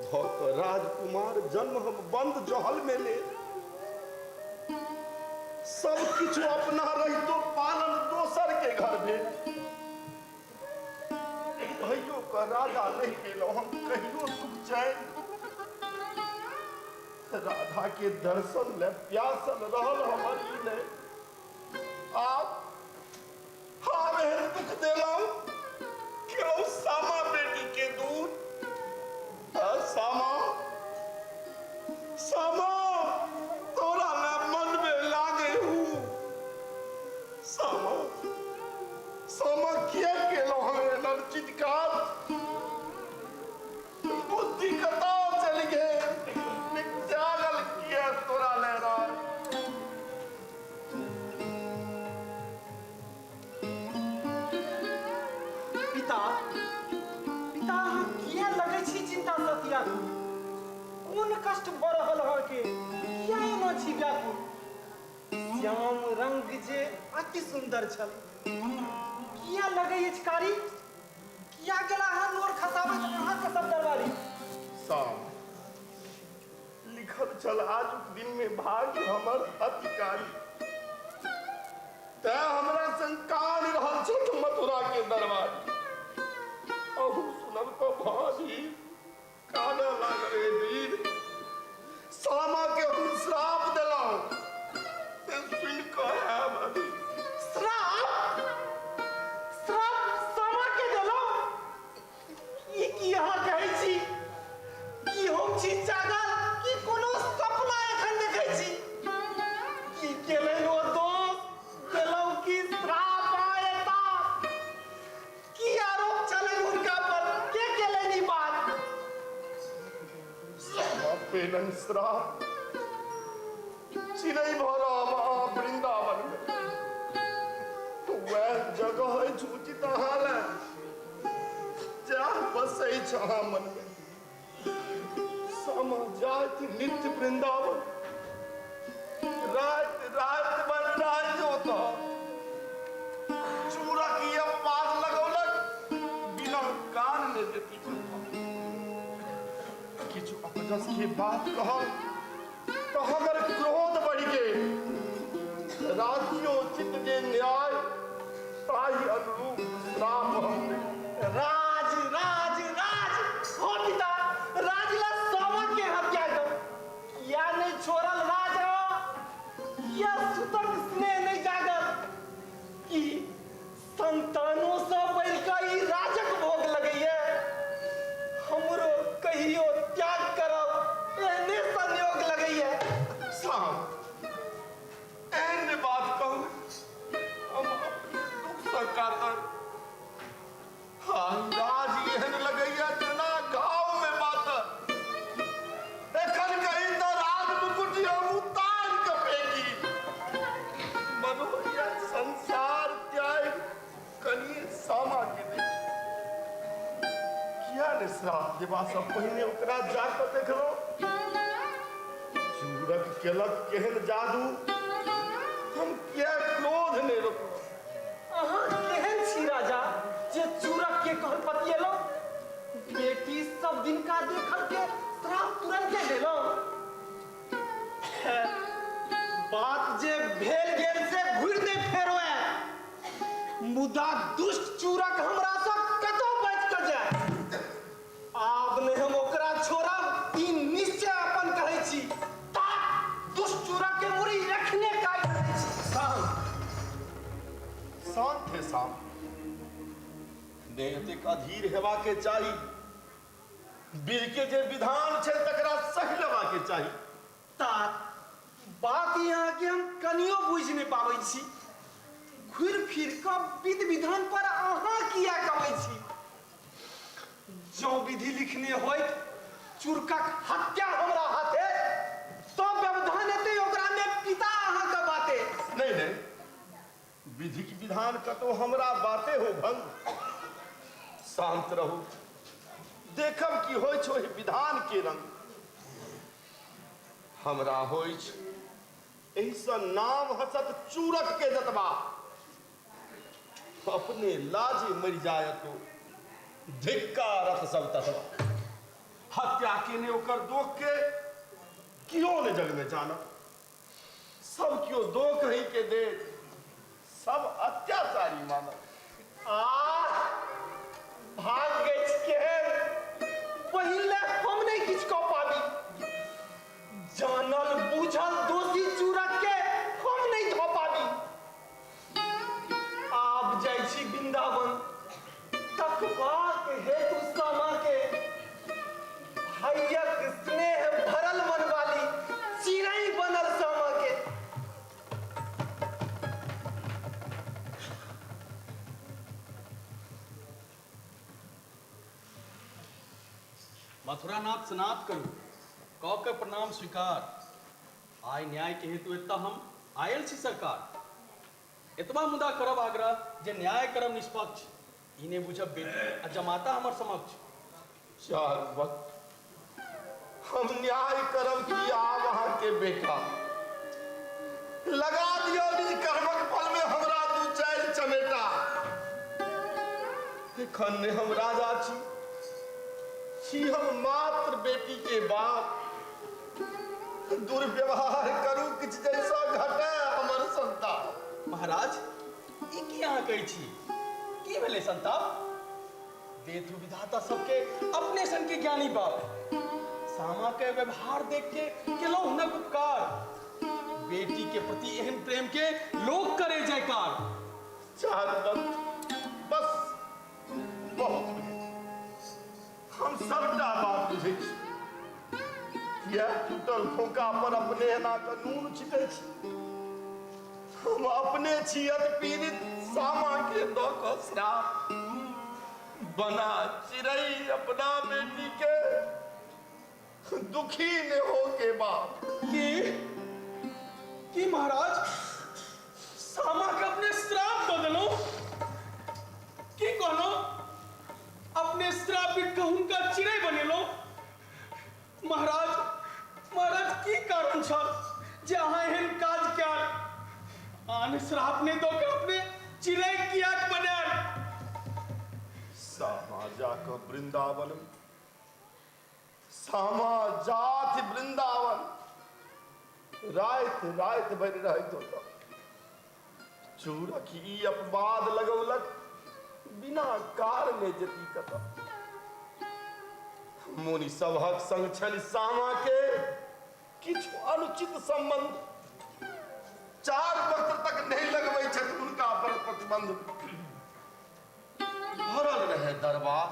Speaker 6: धऽ कऽ राजकुमार जन्म हम बंद जहल में ले, सब किछु अपना रहितो पालन दोसर के घर भेल। कहियो कऽ राजा नहीं पेलहुँ हम कहियो सुख चैन। राधा के दर्शन ले प्यासल रहल हमर ई नहि, आब हम एहन दुख देलहुँ केलहुँ सामा बेटी के दूर। आ सामा सामा तोरा ले मन में लागे हूँ। सामा सामा किया केलहुँ हम एहन चितकार? बुद्धि कतऽ चलि गेल? त्यागल किया तोरा ले राज?
Speaker 8: पिता, पिता अहाँ किया लगै छी चिंता सँ व्याकुल? कोन कष्ट भऽ रहल अहाँके, किया एना छी व्याकुल? श्याम रंग जे अति सुंदर छल, किया लगै अछि कारी? किया गेला अहाँ नोर खसाबैत अहाँके सब दरबारी?
Speaker 6: साम लिखल छल आजुक दिन में भाग्य हमर अतिकारी, तैं हमरा संग कान रहल छथि मथुरा के दरबारी। अहू सुनब तो भाभी कानऽ लागल हे वीर, सामा के हम श्राप देलहुँ से सुनि कऽ श्राप चिड़ै भऽ रहब अहाँ वृन्दावनमे तऽ वएह जगह अछि उचित अहाँ लए जएह बसै छै अहाँ मनमे। सामा जाति नित्य वृन्दावन राति राति भर राति ओतऽ चूरक ई अपवाद लगौलक बिना कान ने देती। किछु अपजस के बात कहल तऽ हमर क्रोध बढ़ि गेल। राज्योचित जे न्याय ताहि अनुरूप श्राप हम
Speaker 8: राज राज राज हो पिता, राज ला सामा के हत्या कर किया नहीं छोड़ल राज हो, किया सुतक स्नेह नहीं जागल कि संतानों से बढ़िकऽ ई राजक भोग लगैए। हमरो कहियो त्याग करब एहने संयोग लगैए।
Speaker 6: साहब एहन बात कहू, हम अपने दुख सँ कातर। हाँ, राज एहन लगैए जेना घावमे बातर। एखन कही तऽ राज मुकुट हम उतारि कऽ फेंकी। मन होइए संसार त्याग कनिए सामा के देखी। किया ने श्राप देबा सँ पहिने ओकरा जा कऽ देखलहुँ। चूरक केलक केहन जादू, हम किया क्रोध नहि रोकलहुँ।
Speaker 8: अहाँ केहन छी राजा जे चूरक के कहल पतिएलहुँ? बेटी सब दिनका देखल के श्राप तुरंते देलहुँ। बात जे भेल गेल से घुरि नहि फेरो आयल, मुदा दुष्ट चूरक हमरा सँ कतौ बचि कऽ जाय। आब नहि हम ओकरा छोड़ब, ई निश्चय अपन कहै छी। ता दुष्ट चूरक के मुड़ी एखने काटि दै छी।
Speaker 6: शांत शांत हे शांत, नहि एतेक अधीर हेबा के चाही। वीर के जे विधान छै तकरा सहि लेबा के चाही।
Speaker 8: ता बात ई अहाँके हम कनियो बुझि नहि पाबै छी। घुरि फिर कऽ विध विधान पर अहाँ किया कबै छी? जँ विधि लिखने होइत चुरकक हत्या हमरा हाथे, तो व्यवधान एतै ओकरा में पिता अहाँके बाते।
Speaker 6: नहीं नहीं, विधिक विधान कतौ हमरा बाते हो भंग। शांत रहू, देखब की होइ छै ओहि विधान के रंग। हमरा होइ छै एहिसँ नाम हसत चूरक के जतबा, अपने लाजे मरि जायत धिक्कारत सब ततबा। हत्या केने ओकर दोख के कियो ने जग में जानत, सब कियो दोख ही के दे, सब अत्याचारी मानत।
Speaker 8: आह भाग गई केहन, पहिले हम नहीं किछु कऽ पाबी। जानल बूझल दोषी चूरक के हम नहीं धऽ पाबी। आब जाइ छी वृंदावन तकबाक हेतु सामा के। भाइयक स्नेह भरल मनवाली चिड़ै बनल सामा के।
Speaker 3: मथुरानाथ स्नात करू, कऽ के प्रणाम स्वीकार। आइ न्याय के हेतु एतऽ हम आयल छी सरकार। एतबा मुदा करब आग्रह जे न्याय करब निष्पक्ष। ई नहि बुझब बेटी आ जमाता हमर समक्ष।
Speaker 6: चार वक्त हम न्याय करब कि आब अहाँके बेटा लगा दियौ निज कर्मक फल में हमरा दू चारि चमेटा। एखन ने हम राजा छी, छी हम मात्र बेटी के बाप। दुर्व्यवहार करू किछु जैसा घटे हमर संताप।
Speaker 3: महाराज ई की अहाँ कहै छी? की भेलै संताप? देथु विधाता सबके अपने सन के ज्ञानी बाप। सामा के व्यवहार देख के केलहुँ हुनक उपकार। बेटी के प्रति एहन प्रेम के लोक करे जयकार।
Speaker 6: चारुदत्त बस बहुत भेल, हम सबटा बात बुझै छी। किया टूटल फोका पर अपने एना कऽ नून छिटै छी? हम अपने छी अतिपीड़ित, सामा के दऽ कऽ श्राप बना चिड़ै अपना बेटी के दुखी ने हो के बाप।
Speaker 8: की की महाराज, सामा के अपने श्राप दऽ देलहुँ? की कहलहुँ, अपने श्रापित के हुनका चिड़ै बनेलहुँ? महाराज, महाराज, की कारण छल जे अहाँ एहन काज कयल? आन श्राप नहि दऽ के अपने चिड़ै किएक बनायल?
Speaker 6: सामा जाकऽ वृंदावन, सामा जाति वृंदावन, राति राति भरि रहैत होता। चूरक ई अपवाद लगौलक, बिना कारणे जेती कतऽ? मुनि सबहक संग छनि सामा के किछु अनुचित संबंध, चार वक्त तक नहीं लगबै छथि हुनका पर प्रतिबंध। भरल रहे दरबार,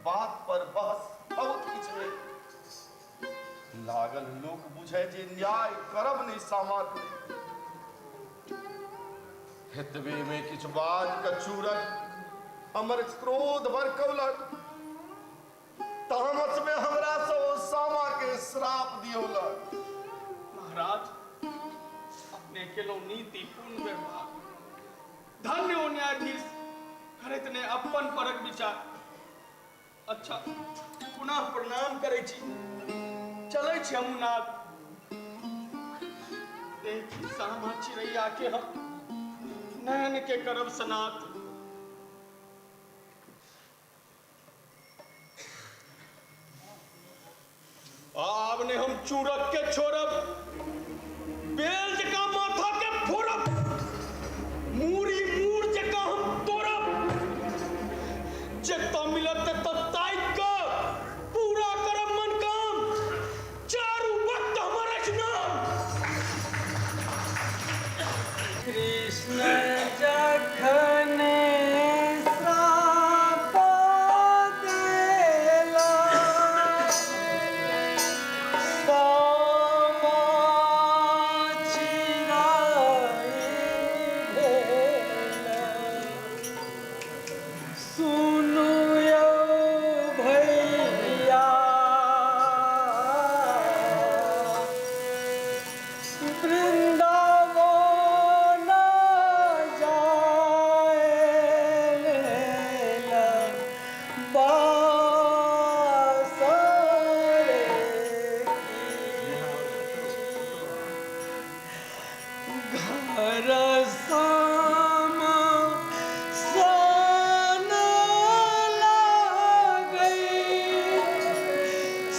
Speaker 6: बात पर बहस बहुत किछु भेल। लागल लोक बुझे जे न्याय करब नहि सामाक। हेतबे में किछु बाज के चूरक हमर क्रोध भड़कौलक, तामस में हमरा से ओ सामा के श्राप दियौलक।
Speaker 8: महाराज, अपने केलहुँ नीतिपूर्ण व्यवहार, धन्य ओ न्यायाधीश करैत ने अपन परक विचार। अच्छा, पुनः प्रणाम करै छी, चलै छी हमहूँ नाथ। देखी सामा चिड़ैया के हम नयन के करब सनात। आब ने हम चूरक के छोड़ब, बेल जकाँ माथा के फोड़ब, मूरी मूर जकाँ हम तोड़ब। जतऽ मिलत ततऽ ताकि कऽ पूरा करब मन काम, चारू वक्त हमर अछि नाम।
Speaker 9: कृष्ण जखन श्राप देला, सामा चिराई भेला। सुनु यौ भैया, वृंदावन जाए बासरे घर सामा सन लागै,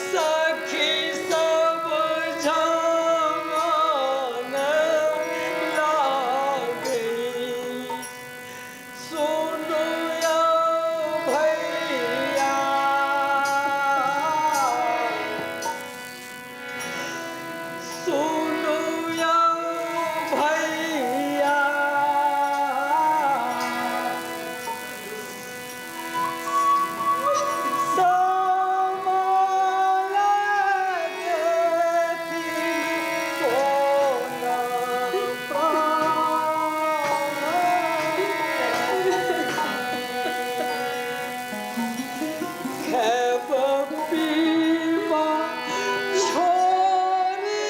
Speaker 9: सखी सब झमान लागै। सुनु यौ भैया, सुनु यौ भैया, सामा लगती कोना प्राण खैब पीबा छोड़ि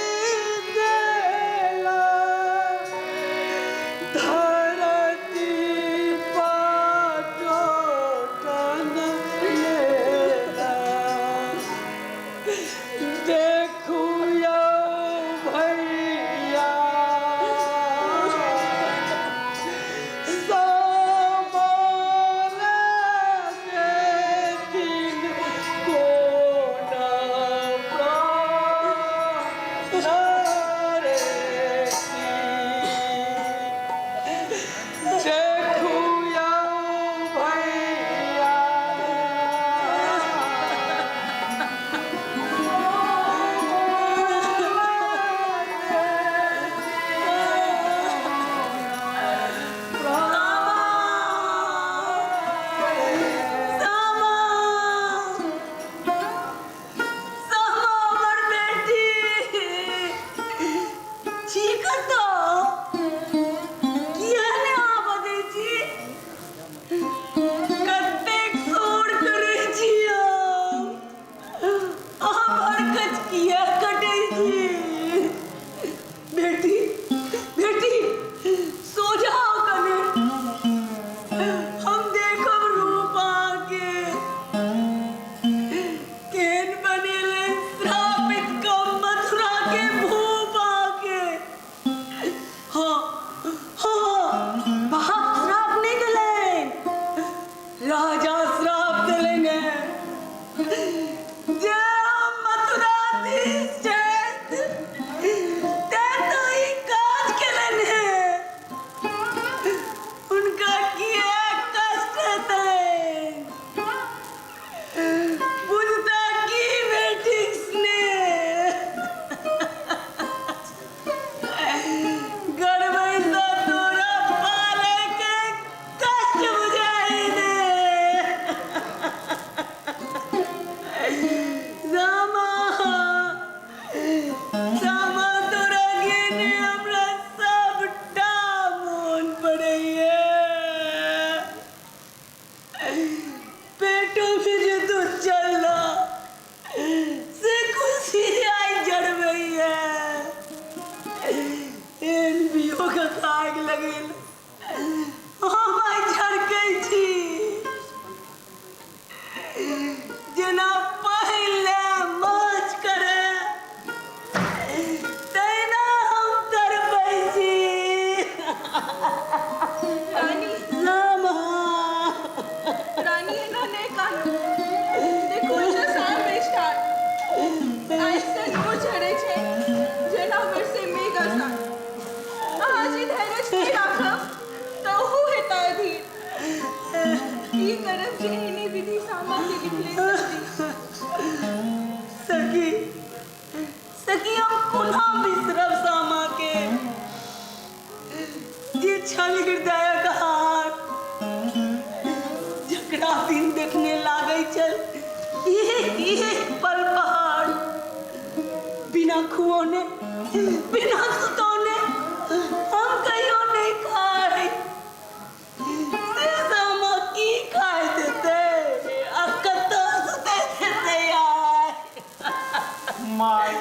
Speaker 7: के भूप अहाँके। हाँ हाँ, बाप श्राप नहि देलनि, राजा श्राप देलनि हेँ जे हम मथुराधीश छथि तेँ तऽ ई काज केलनि हेँ। हुनका किएक कष्ट हेतनि? बुझता की बेटीक स्नेह। गर्भसँ तोरा पालयके कष्ट बुझाइ दे। रामा, रामा, तोरा गेने हमरा सबटा मोन पड़ैए। पेटोमे जे तू चलला से खुशी आइ जरबैए। एहन वियोग आगि लगेल, हम आइ झरकै छी जेना पहिले माछ करे तहिना हम तड़पै छी।
Speaker 11: रानी,
Speaker 7: रामा।
Speaker 11: रानी, एना नहि कानू। देखू एतऽ साम अछि ठाढ़, आँखिसँ नोर झरै छै जेना बरसे मेघ अषाढ़। अहाँ जे धैर्य नहि राखब तऽ ओहो हेता अधीर। की करब जे एहने विधि सामा के लिखले सखी।
Speaker 7: सखी, सखी, हम कोना बिसरब सामा के जे छल हृदयक हार, जकरा बिन देखने लागै छल एक एक पल पहाड़। बिना खुओने बिना सुतौने हम कहियो नहि खाइ, से सामा की खाय देतै आ कतऽ सुतै देतै आइ?
Speaker 8: माय,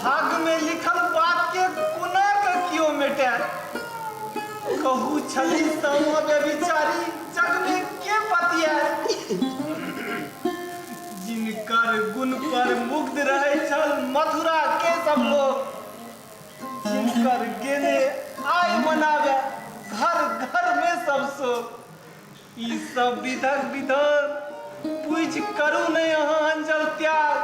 Speaker 8: भाग्य में लिखल बात के कोना के कियो मेटाय? कहू, छली सामा व्यभिचारी, जग में के पतियाय? जिनकर गुण पर मुग्ध रहे छल मथुरा के सब लोग, जिनकर गेने आय मनावे घर घर में सब शोक, ई सब विधक विधान पूछ करू नहीं अहाँ अंजल त्याग।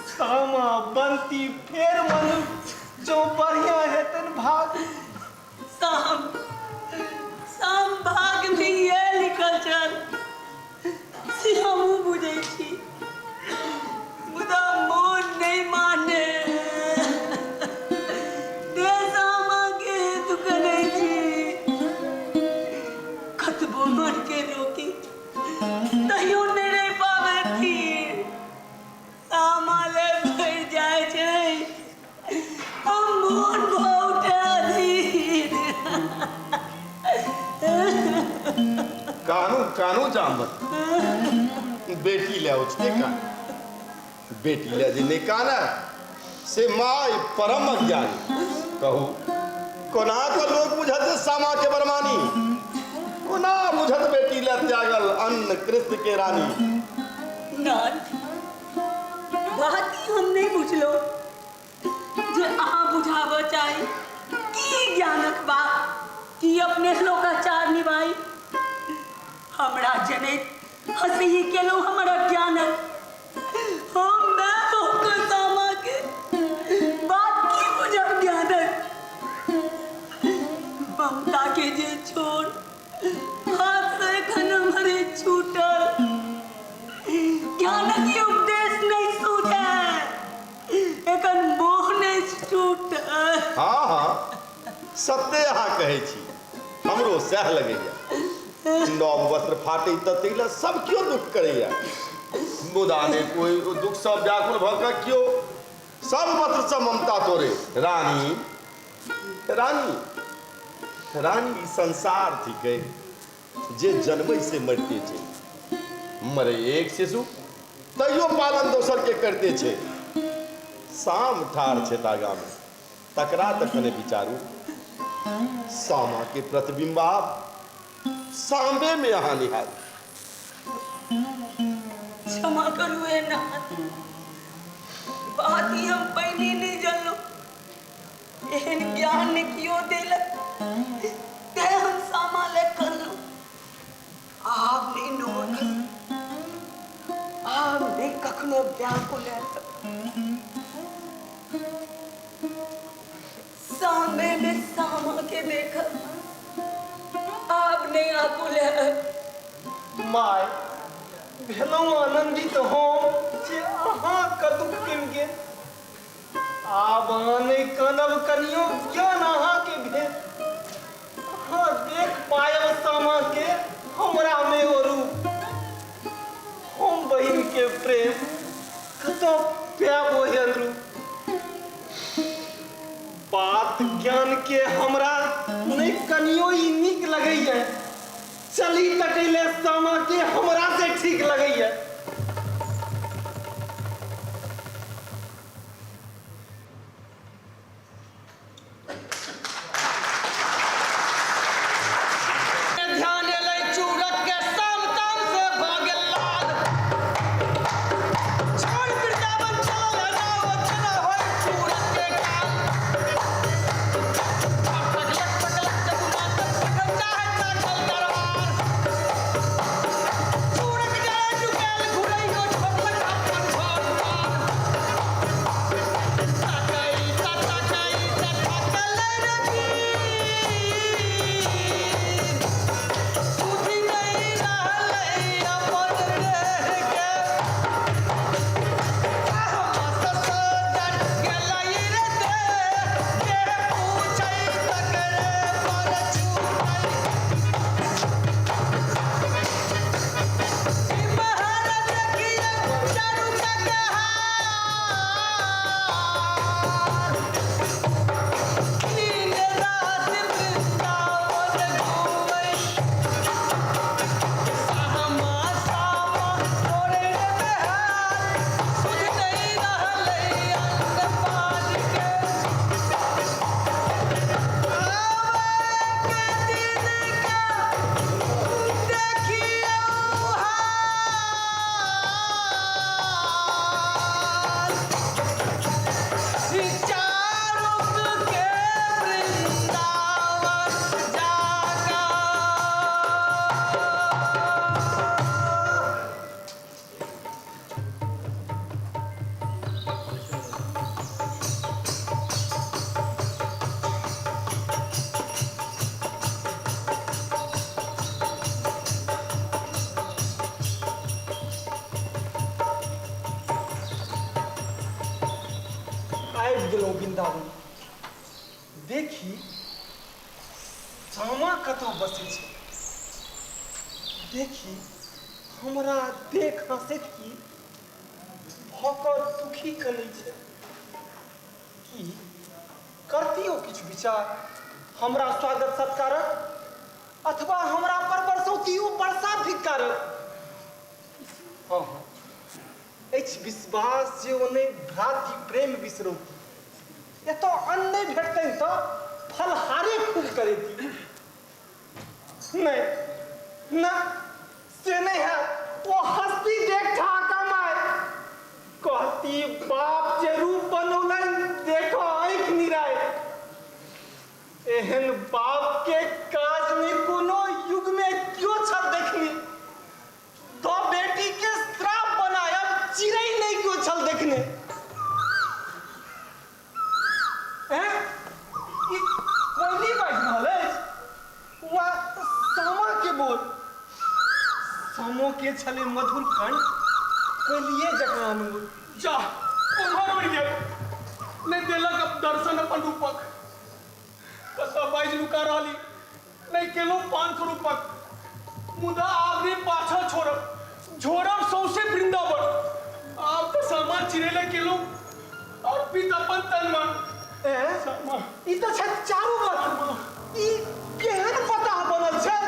Speaker 8: सामा बनती फेर मनुष्य जो बढ़िया हेतन भाग।
Speaker 7: साम, साम, भाग में इएह लिखल छल से हमहूँ बुझै छी, मुदा मोन नहि माने। ते सामा के हेतु कनै छी। कतबो मन के रोकी तैयो नहि रहि पाबै थिर। सामा ले भरि जाइ छै हम मोन भऽ उठे अधीर।
Speaker 6: कानू कानू जामवती, बेटी ले उठते कान। बेटी ले जे नहि काना से माय परम अज्ञानी। कहू, कोना के लोग बुझत जे सामा के बरमानी? कोना बुझत बेटी ले त्यागल अन्न कृष्ण के रानी?
Speaker 7: नाथ, बात ई हम नहि बुझलहुँ जे अहाँ बुझाबऽ चाही। की ज्ञानक बात, की अपने लोकाचार निभाई? हमरा जनैत हँसी केलहुँ हमर अज्ञानक। हम माय बहुके सामा के बात की बुझब ज्ञानक? ममता के जे छोड़ हाथ से एखन हमरे छूटल, ज्ञानक ई उपदेश नहि सूझै, एखन मोह नहि छूटल।
Speaker 6: हाँ हाँ, सत्य अहाँ कहै छी, हमरो सएह लगैया। नव वस्त्र फाटै तऽ ताहि लए सब केओ दुख करैया, मुदा ने कोइ दुखसँ व्याकुल भऽ कऽ केओ सब वस्त्रसँ ममता तोड़े। रानी, रानी, रानी, ई संसार थिकै, जे जन्मै से मरिते छै। मरे एक शिशु तैयो पालन दोसर के करिते छै। साम ठाढ़ छै तागामे, तकरा तऽ कने विचारू। सामा के प्रतिबिंब आब साम्बे में अहाँ निहारू।
Speaker 7: क्षमा करू हे नाथ।
Speaker 9: बात ही हम पहिने नहि जानलहुँ। एहन ज्ञान नहि केओ देलक, तें हम सामा लए कनलहुँ। आब नहि नोर खसत, आब नहि कखनो व्याकुल हैत। सामे में सामा के देखब, आब नहि आकुल हैत।
Speaker 8: My, भेलहुँ आनन्दित हम जे अहाँके दुख कमि गेल। आब अहाँ नहि कानब कनियो, ज्ञान अहाँके भेल। अहाँ देख पायब सामा के हमरा में ओ रूप। हम बहिन के प्रेम कतऽ पायब ओहन रूप। बात ज्ञान के हमरा नहि कनियो ई नीक लगैया। चली तकैले सामा के हमरा से ठीक लगैया।
Speaker 9: ध्यान एलै चूरक के साम ताम से भऽ गेल लाल। छोड़ वृंदावन चलल नाव चला होय चूरक के काल। पकलक पकलक जमुना तक पकड़ चाहे ताकल दरबार। चूरक जाय झुकेल घुरैयो छोड़लक अपन घर द्वार। ताकै ता ताकै ता थाकल रे वीर। सुधि नहि रहलै अपन देह के। ससर गेलै रे देह, के पूछै तकरे पर छूटै। इम्हर देखियौ चारू ककहार। दिन रात वृंदावन घूमै। सामा सामा तोरे रे बेहाल, सुधि नहि रहलै अन्न पानि के। आबैके दिन के देखियौ हाल। चारुक के वृंदावन जागा।
Speaker 8: आबि गेलहुँ वृंदावन। देखी सामा कतऽ बसै छै। देखी हमरा देख हँसैत की भऽ कऽ दुखी कनै छै। की करती ओ किछु विचार हमरा स्वागत सत्कारक, अथवा हमरा पर बरसौती ओ वर्षा धिक्कारक। हँ हँ, अछि विश्वास जे ओ नहि भ्रातृ प्रेम बिसरौती। एतऽ अन्न नहि भेटतनि तऽ फलहारे खूब करेती। नहि न, से नहि हैत। ओ हस्ती देख ठहाका मारि कहती, बाप जे रूप बनौलनि देखो आँखि निराय। एहन बाप के काज नहि कोनो युग में क्यों छल देखनी। तो बेटी के श्राप बनायब चिड़ै नहि क्यों छल देखने। हैं? ई कोयली बाजि रहल अछि वा सामा के बोल? सामो के छलै मधुर कंठ कोयलिए जकाँ अनमोल।
Speaker 3: जा ओम्हर उड़ि गेल, नहि देलक अब दर्शन अपन रूपक। कतऽ बाजि नुका रहली, नहि केलहुँ 500 रूपक। मुदा आब नहि पाछाँ छोड़ब, झोड़ब सौंसे वृंदावन। आब तऽ सामा चिड़ै केलहुँ अर्पित अपन तन मन।
Speaker 8: ए, ई तऽ छथि चारू बात। ई केहन पता बनल छै?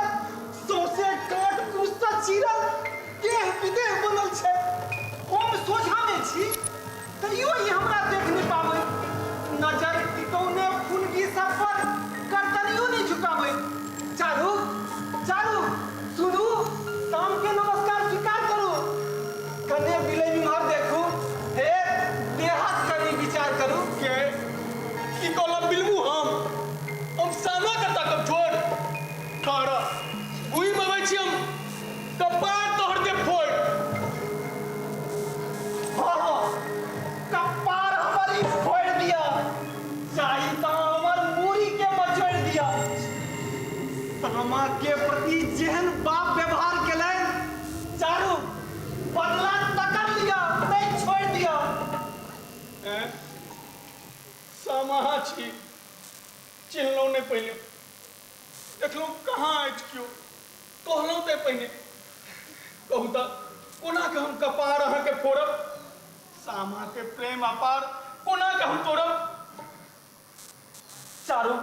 Speaker 8: सौंसे काट कुश तऽ चीरल देह विदेह बनल छै। हम सोझामे छी तैयो ई हमरा देख नहि पाबै। नजर टिकौने फुनगी सब पर गर्दनियो नहि झुकाबै। चारू चारू सुनू, शाम के नमस्कार स्वीकार करू। कने बिलै इम्हर देखू, हे देहक सामा के प्रति जेहन बाप व्यवहार केलनि, चारू बदला तकर लिअ, नहि छोड़ि दिअ।
Speaker 3: ऐं? सामा छी, चिन्हलहुँ नहि पहिने, देखलहुँ कहाँ अछि केओ, कहलहुँ तऽ पहिने। कहू तऽ कोना के हम कपार अहाँके फोड़ब, सामा के प्रेम अपार कोना के हम तोड़ब।
Speaker 8: चारू,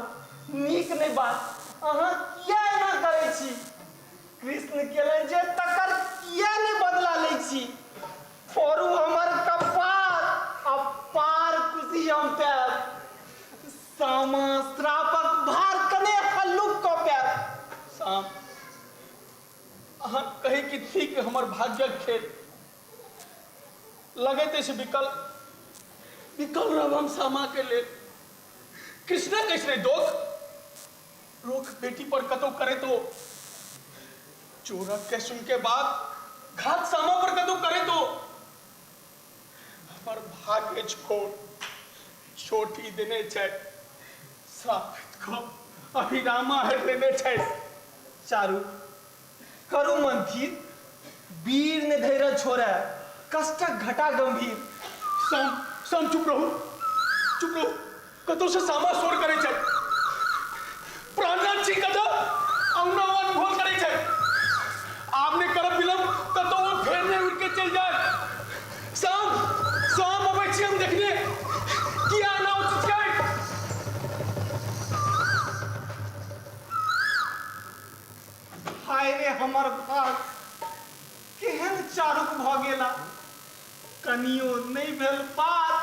Speaker 8: नीक नहि बात, अहाँ किया एना करै छी? कृष्ण केलनि जे तकर किया नहि बदला लै छी? फोड़ू हमर कपार आ पार खुशी हम पायब, सामा श्रापक भार कने हल्लुक कऽ पायब।
Speaker 3: साम, अहाँ कहै कि थिक हमर भाग्यक खेल, लगैत अछि विकल विकल रहब हम सामा के लेल। कृष्णक अछि नहि दोख, रोख बेटी पर कतौ करे तो, चोरक के सुन के बाद घात सामा पर कतौ करे तो। हमर भाग्य अछि खोट, छोटी देने छै श्रापित कऽ अभिरामा हरि लेने छै।
Speaker 8: चारू, करू मन धीर, वीर ने धैर्य छोड़े, कष्टक घटा गंभीर।
Speaker 3: साम, साम चुप रहू, चुप रहू, कतौ से सामा शोर करै छै, प्राणनाथ छी कतौ औना अनघोल करै छै। आब नहि करब विलम्ब, कतौ ओ फेर नहि उड़ि के चलि जाय। साम, साम अबै छी हम देखने, किया एना उचित छै।
Speaker 8: हाय रे हमर भाग, केहन चारुक भऽ गेला, कनियो नहि भेल बात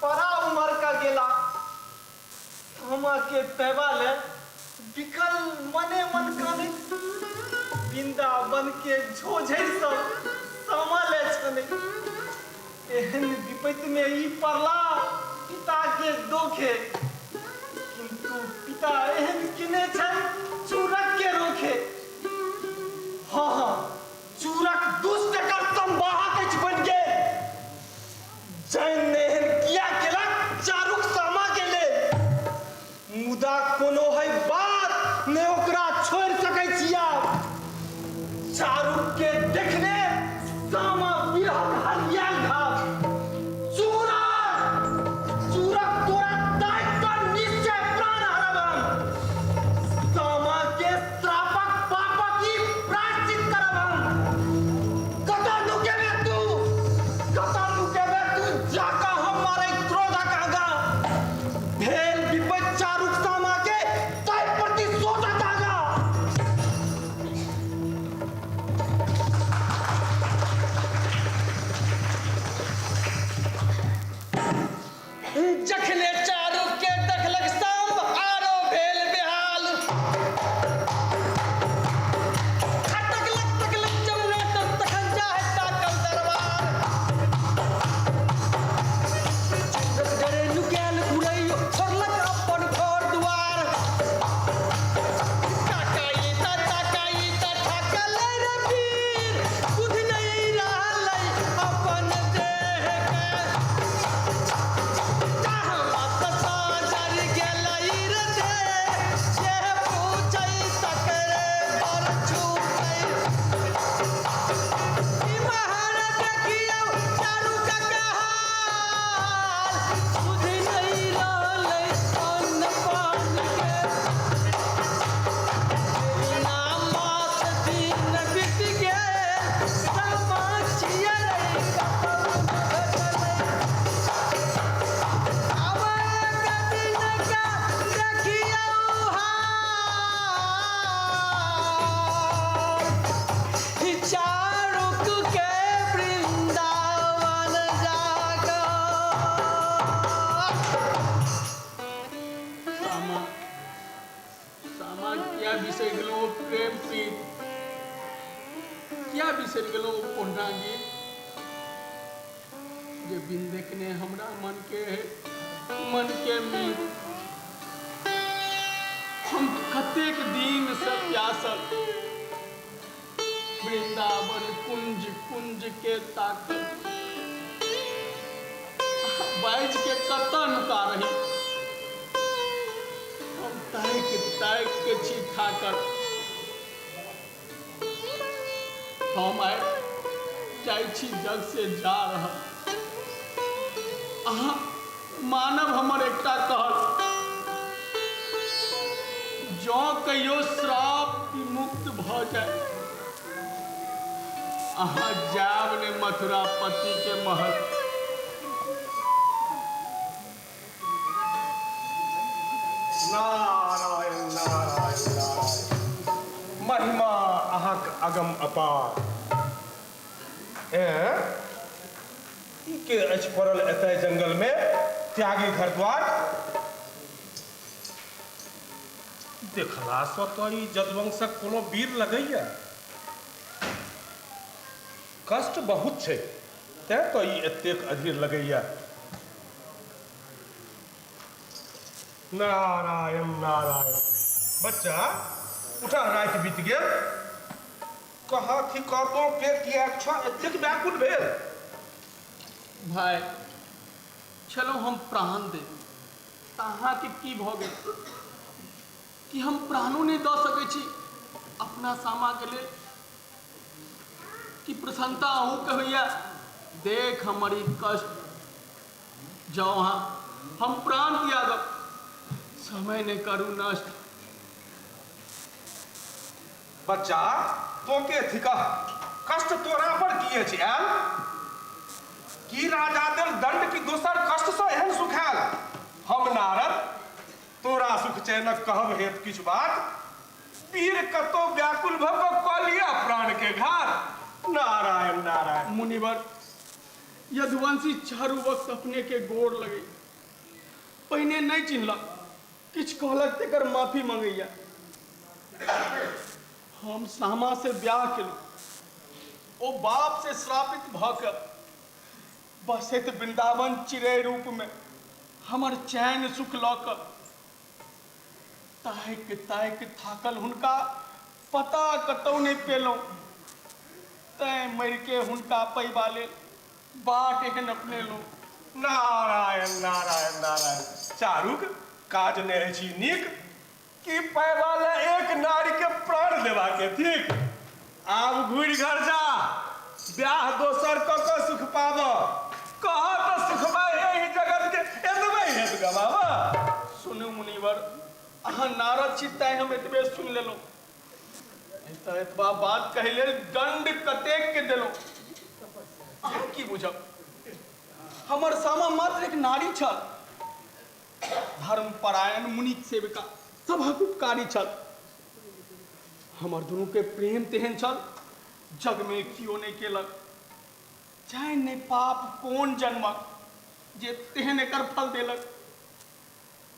Speaker 8: बड़ा उमर का गेला। सामा के पैबा ले बिकल मने मन काने, वृंदावन के झोझरि सब सामा ले छने। एहन विपत्ति में ई पड़ला पिता के दोखे, किंतु पिता एहन केने छनि चूरक के रोखे। हाँ हाँ, चूरक दुष्ट एकर संवाहक अछि बनि गेल, जैन एहन किया केलक चारुक सामा के लेल। मुदा कोनो है बात ने ओकरा छोड़ि सकै छी आब, चारुक के देखने सामा बिरहक हरियाल घाव। चूरक, चूरक तोरा ताकि कऽ निश्चय प्राण हरब हम, सामा के श्रापक पापक ई प्रायश्चित करब हम। कतऽ नुकेबे तू, कतऽ नुकेबे तू, जाकऽ हम मारै क्रोधक आगाँ। भेल विपत्ति चारुक सामा के, ताहि प्रतिशोधक आगाँ।
Speaker 5: जखने चारू के देखलक सांप आरो भेल बेहाल, खटकलक तकलक जमुना तर तखन जाहे ताकल दरबार। चूरक डरे नुकायल घुरैयो छोड़लक अपन घर दुआर। ताकाई त ताकाई त ठकलै रे वीर, बुझि नहि रहलै अपन देह के। चारुक के वृंदावन जागा।
Speaker 3: सामा, सामा किया बिसरि गेलहुँ ओ प्रेम प्रीत, किया बिसरि गेलहुँ ओ पुरना गीत, जे बिन देखने हमरा मन के मन के मीत। हम कतेक दिन से प्यासल वृंदावन कुंज कुंज के ताकल, बाजि के कतऽ नुका रही, हम ताकि ताकि के छी थाकल। हम आइ जाइ छी जग से जा रहल। अहाँ मानव हमर एकटा कहल, जँ कहियो श्राप विमुक्त भऽ जाय, अहाँ जायब ने मथुरा पति के महल।
Speaker 10: नारायण नारायण नारायण, महिमा अहाँक अगम अपार। ए ई के अछि पड़ल एतय जंगल में त्यागी घर द्वार? देखला सँ तऽ ई जदुवंशक कोनो वीर लगैया। कष्ट बहुत छै तें तऽ ई एतेक अधीर लगैया। नारायण नारायण, बच्चा उठा, राति बीत गेल। कहाँ थी कतौ के किएक छह एतेक व्याकुल भेल?
Speaker 3: भाय छलहुँ हम प्राण दे, तऽ अहाँके की भऽ गेल कि हम प्राणो नहि दऽ सकै छी अपना सामाके लेल? कि प्रसन्नता अहूँके होइए देख हमर ई कष्ट? जाउ अहाँ, हम प्राण त्यागब, समय नहि करू नष्ट।
Speaker 10: बच्चा तों के थिकह, कष्ट तोरा पर की अछि आयल? की राजा देल दंड कि दोसर कष्ट सँ एहन सुखायल? हम नारद तोरा सुख चैनक कहब हेतु किछु बात। वीर कतौ व्याकुल भऽ कऽ कऽ लिअ प्राण के घात। नारायण नारायण।
Speaker 3: मुनिवर यदुवंशी चारू वक्त अपने के गोर लगै, पहिने नहि चिन्हलक, किछु कहलक तेकर माफी मंगैया। हम सामा से ब्याह केलहुँ, ओ बाप से श्रापित भऽ कऽ बसैत वृंदावन चिड़ै रूप में हमर चैन सुख लऽ कऽ ताकि ताकि थाकल हुनका पता कतौ नहि पेलहुँ, तैं मरिके हुनका पैबा लेल बाट एहन अपनेलहुँ।
Speaker 10: नारायण नारायण नारायण। चारुक काज नहि अछि नीक कि पैबा ले एक नारी के प्राण देबा के थिक। आब घुरि घर जा, ब्याह दोसर कऽ कऽ सुख पाब। कह तऽ सुखबा एहि जगत के एतबे हेत गवाब।
Speaker 3: सुनू मुनिवर, अहाँ नारद छी तैं हम एतबे सुनि लेलहुँ, नहि तऽ एतबा बात कहै लेल दंड कतेक के देलहुँ। अहाँ की बुझब, हमर सामा मात्र एक नारी छल, धर्मपरायण मुनिक सेविका, सभक उपकारी छल। हमर दुनू के प्रेम तेहन छल जग में कियो नहि केलक। जानि नहि पाप कोन जन्मक जे तेहन एकर फल देलक।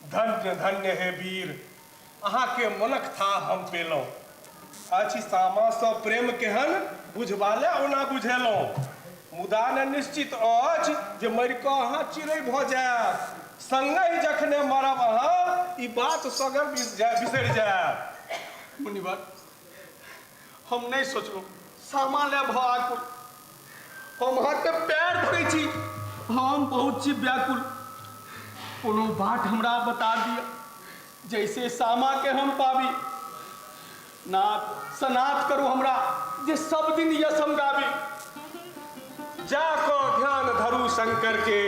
Speaker 10: धन्य धन्य हे वीर, अहाँके मनक थाह हम पेलहुँ। अछि सामासँ प्रेम केहन बुझबा ले ओना बुझेलहुँ, मुदा ने निश्चित अछि जे मरि कऽ अहाँ चिड़ै भऽ जायब। संगहि जखने मरब अहाँ ई बात सगर बिसरि जायब।
Speaker 3: मुनिवर, हम नहि सोचलहुँ सामा ले भऽ आकुल। हम अहाँके पैर धरै छी, हम बहुत छी व्याकुल। कोनो बाट हमरा बता दिअ जैसे सामा के हम पाबी। नाथ सनाथ करू हमरा जे सब दिन यश हम गाबी।
Speaker 10: जा कऽ ध्यान धरू शंकर के,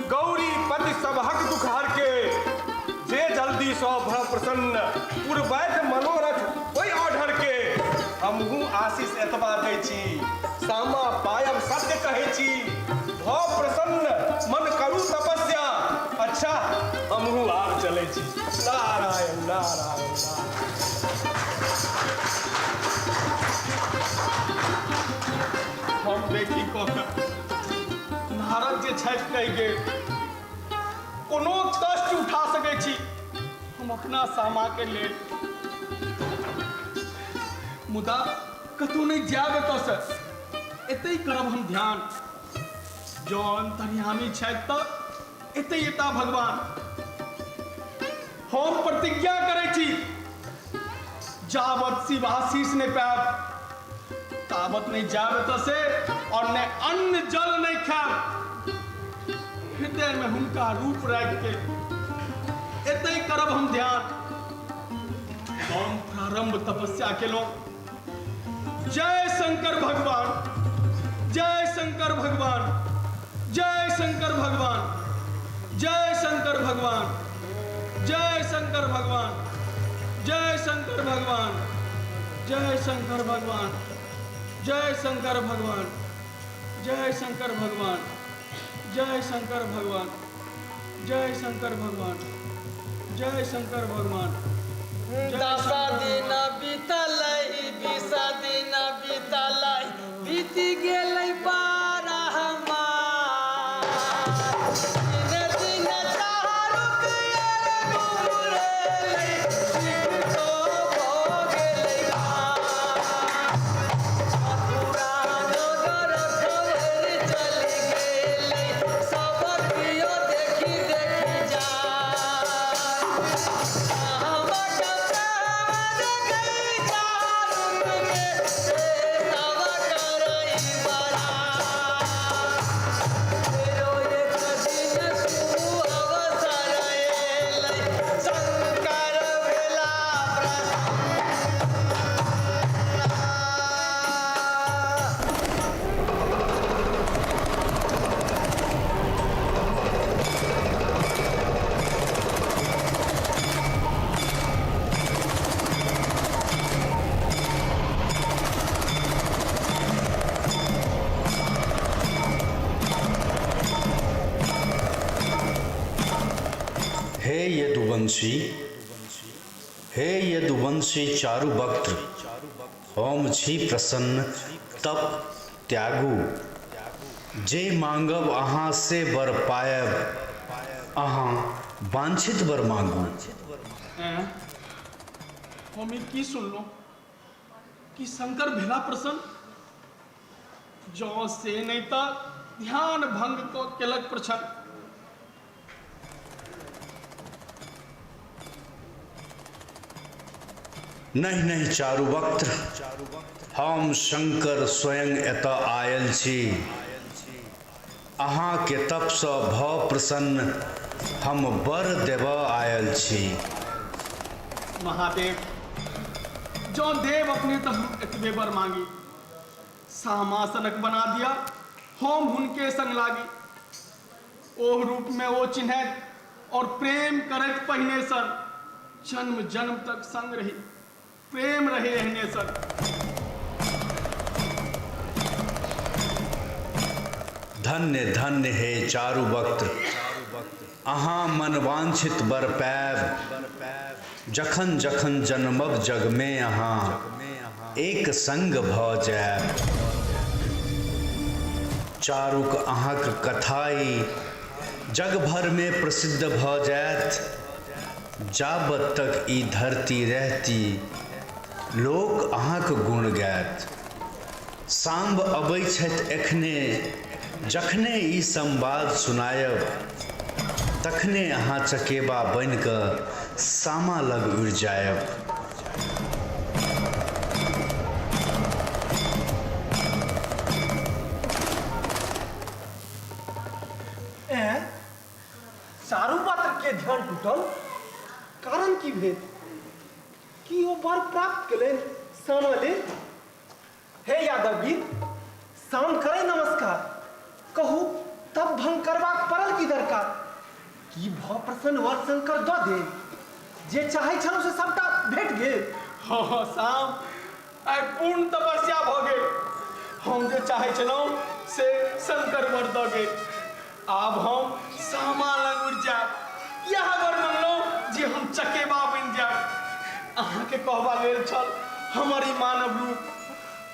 Speaker 10: गौरी पति सबहक दुख हर के। जे जल्दी सँ भऽ प्रसन्न पुरबैत मनोरथ ओहि ऑर्डर के। हमहूँ आशीष एतबा दै छी, सामा पायब सत्य कहै छी। भऽ प्रसन्न मन करू तपस्या, अच्छा हमहूँ आब चलै छी। नारायण नारायण नारायण।
Speaker 3: हम देखी कऽ के नारद जे छथि कहि गेल, कोनो कष्ट उठा सकै छी हम अपना सामाके लेल, मुदा कतहु नहि जायब एतऽसँ, एतहि करब हम ध्यान। जँ अंतर्यामी छथि तऽ एतहि एता भगवान। हम प्रतिज्ञा करै छी, जाबत शिव आशीष नहि पायब ताबत नहि जायब एतऽ से और नहि अन्न जल नहि खायब। हृदय में हुनका रूप राखि के एतहि करब हम ध्यान। हम प्रारंभ तपस्या केलहुँ, जय शंकर भगवान, जय शंकर भगवान, जय शंकर भगवान, जय शंकर भगवान, जय शंकर भगवान, जय शंकर भगवान, जय शंकर भगवान, जय शंकर भगवान, जय शंकर भगवान, जय शंकर भगवान, जय शंकर भगवान, जय शंकर भगवान।
Speaker 5: दशा दिन बीतलै, बीसा दिन बीतलै, बीति गेलै 12 मास। दिन दिन चारुक गुरेलै, सिखतो भऽ गेलै घास। मथुरा नगर खबर चलि गेलै, सब कियो देखि देखि जाय। शंकर भेला
Speaker 12: हे यदुवंशी, हे यदुवंशी चारु वक्त्र, हम छी प्रसन्न तप त्यागू। जे मांगब अहाँ से वर पायब, अहाँ वांछित वर मांगू।
Speaker 3: ऐं, हम ई की सुनलहुँ कि शंकर भेला प्रसन्न? जँ से नहि तऽ ध्यान भंग कऽ केलक प्रछन्न।
Speaker 12: नहीं नहीं चारु वक्त्र, हम शंकर स्वयं एतऽ आयल छी। अहाँ के तपसँ भऽ प्रसन्न हम वर देबऽ आयल छी।
Speaker 3: महादेव, जँ देव अपने तऽ हम एतबे वर मांगी, सामासनक बना दिया हम हुनके संग लागी। ओह रूप में ओ चिन्हैत और प्रेम करैत पहिने सन, जन्म जन्म तक संग रही, प्रेम रहे एहने सन।
Speaker 12: धन्य धन्य हे चारु वक्त्र, अहाँ मनवांछित वर पायब। जखन जखन जन्मब जग में अहाँ एक संग भऽ जायब। चारुक अहाँक कथाई जग भर में प्रसिद्ध भऽ जायत। जाबत तक ई धरती रहती लोक अहाँक गुण गायत। साम्ब अबै छथि एखने, जखने ई संवाद सुनायब, तखने अहाँ चकेबा बनि कऽ सामा लग उड़ि जायब।
Speaker 8: ऐं, चारू पात्र के ध्यान टूटल, कारण की भेल? की ओ वर प्राप्त केलनि सामा लेल? हे यादववीर, साम करै नमस्कार, कहू तब भंग करबाक पड़ल की दरकार? की भऽ प्रसन्न वर शंकर दऽ देल? जे चाहै छलहुँ से सबटा भेट गेल?
Speaker 3: हँ हँ साम, आइ पूर्ण तपस्या भऽ गेल। हम जे चाहै छलहुँ से शंकर वर दऽ गेल। आब हम सामा लग उड़ि जायब। इएह वर मंगलहुँ जे हम चकेबा बनि जायब। अहाँके कहबा लेल छल हमर ई मानव रूप।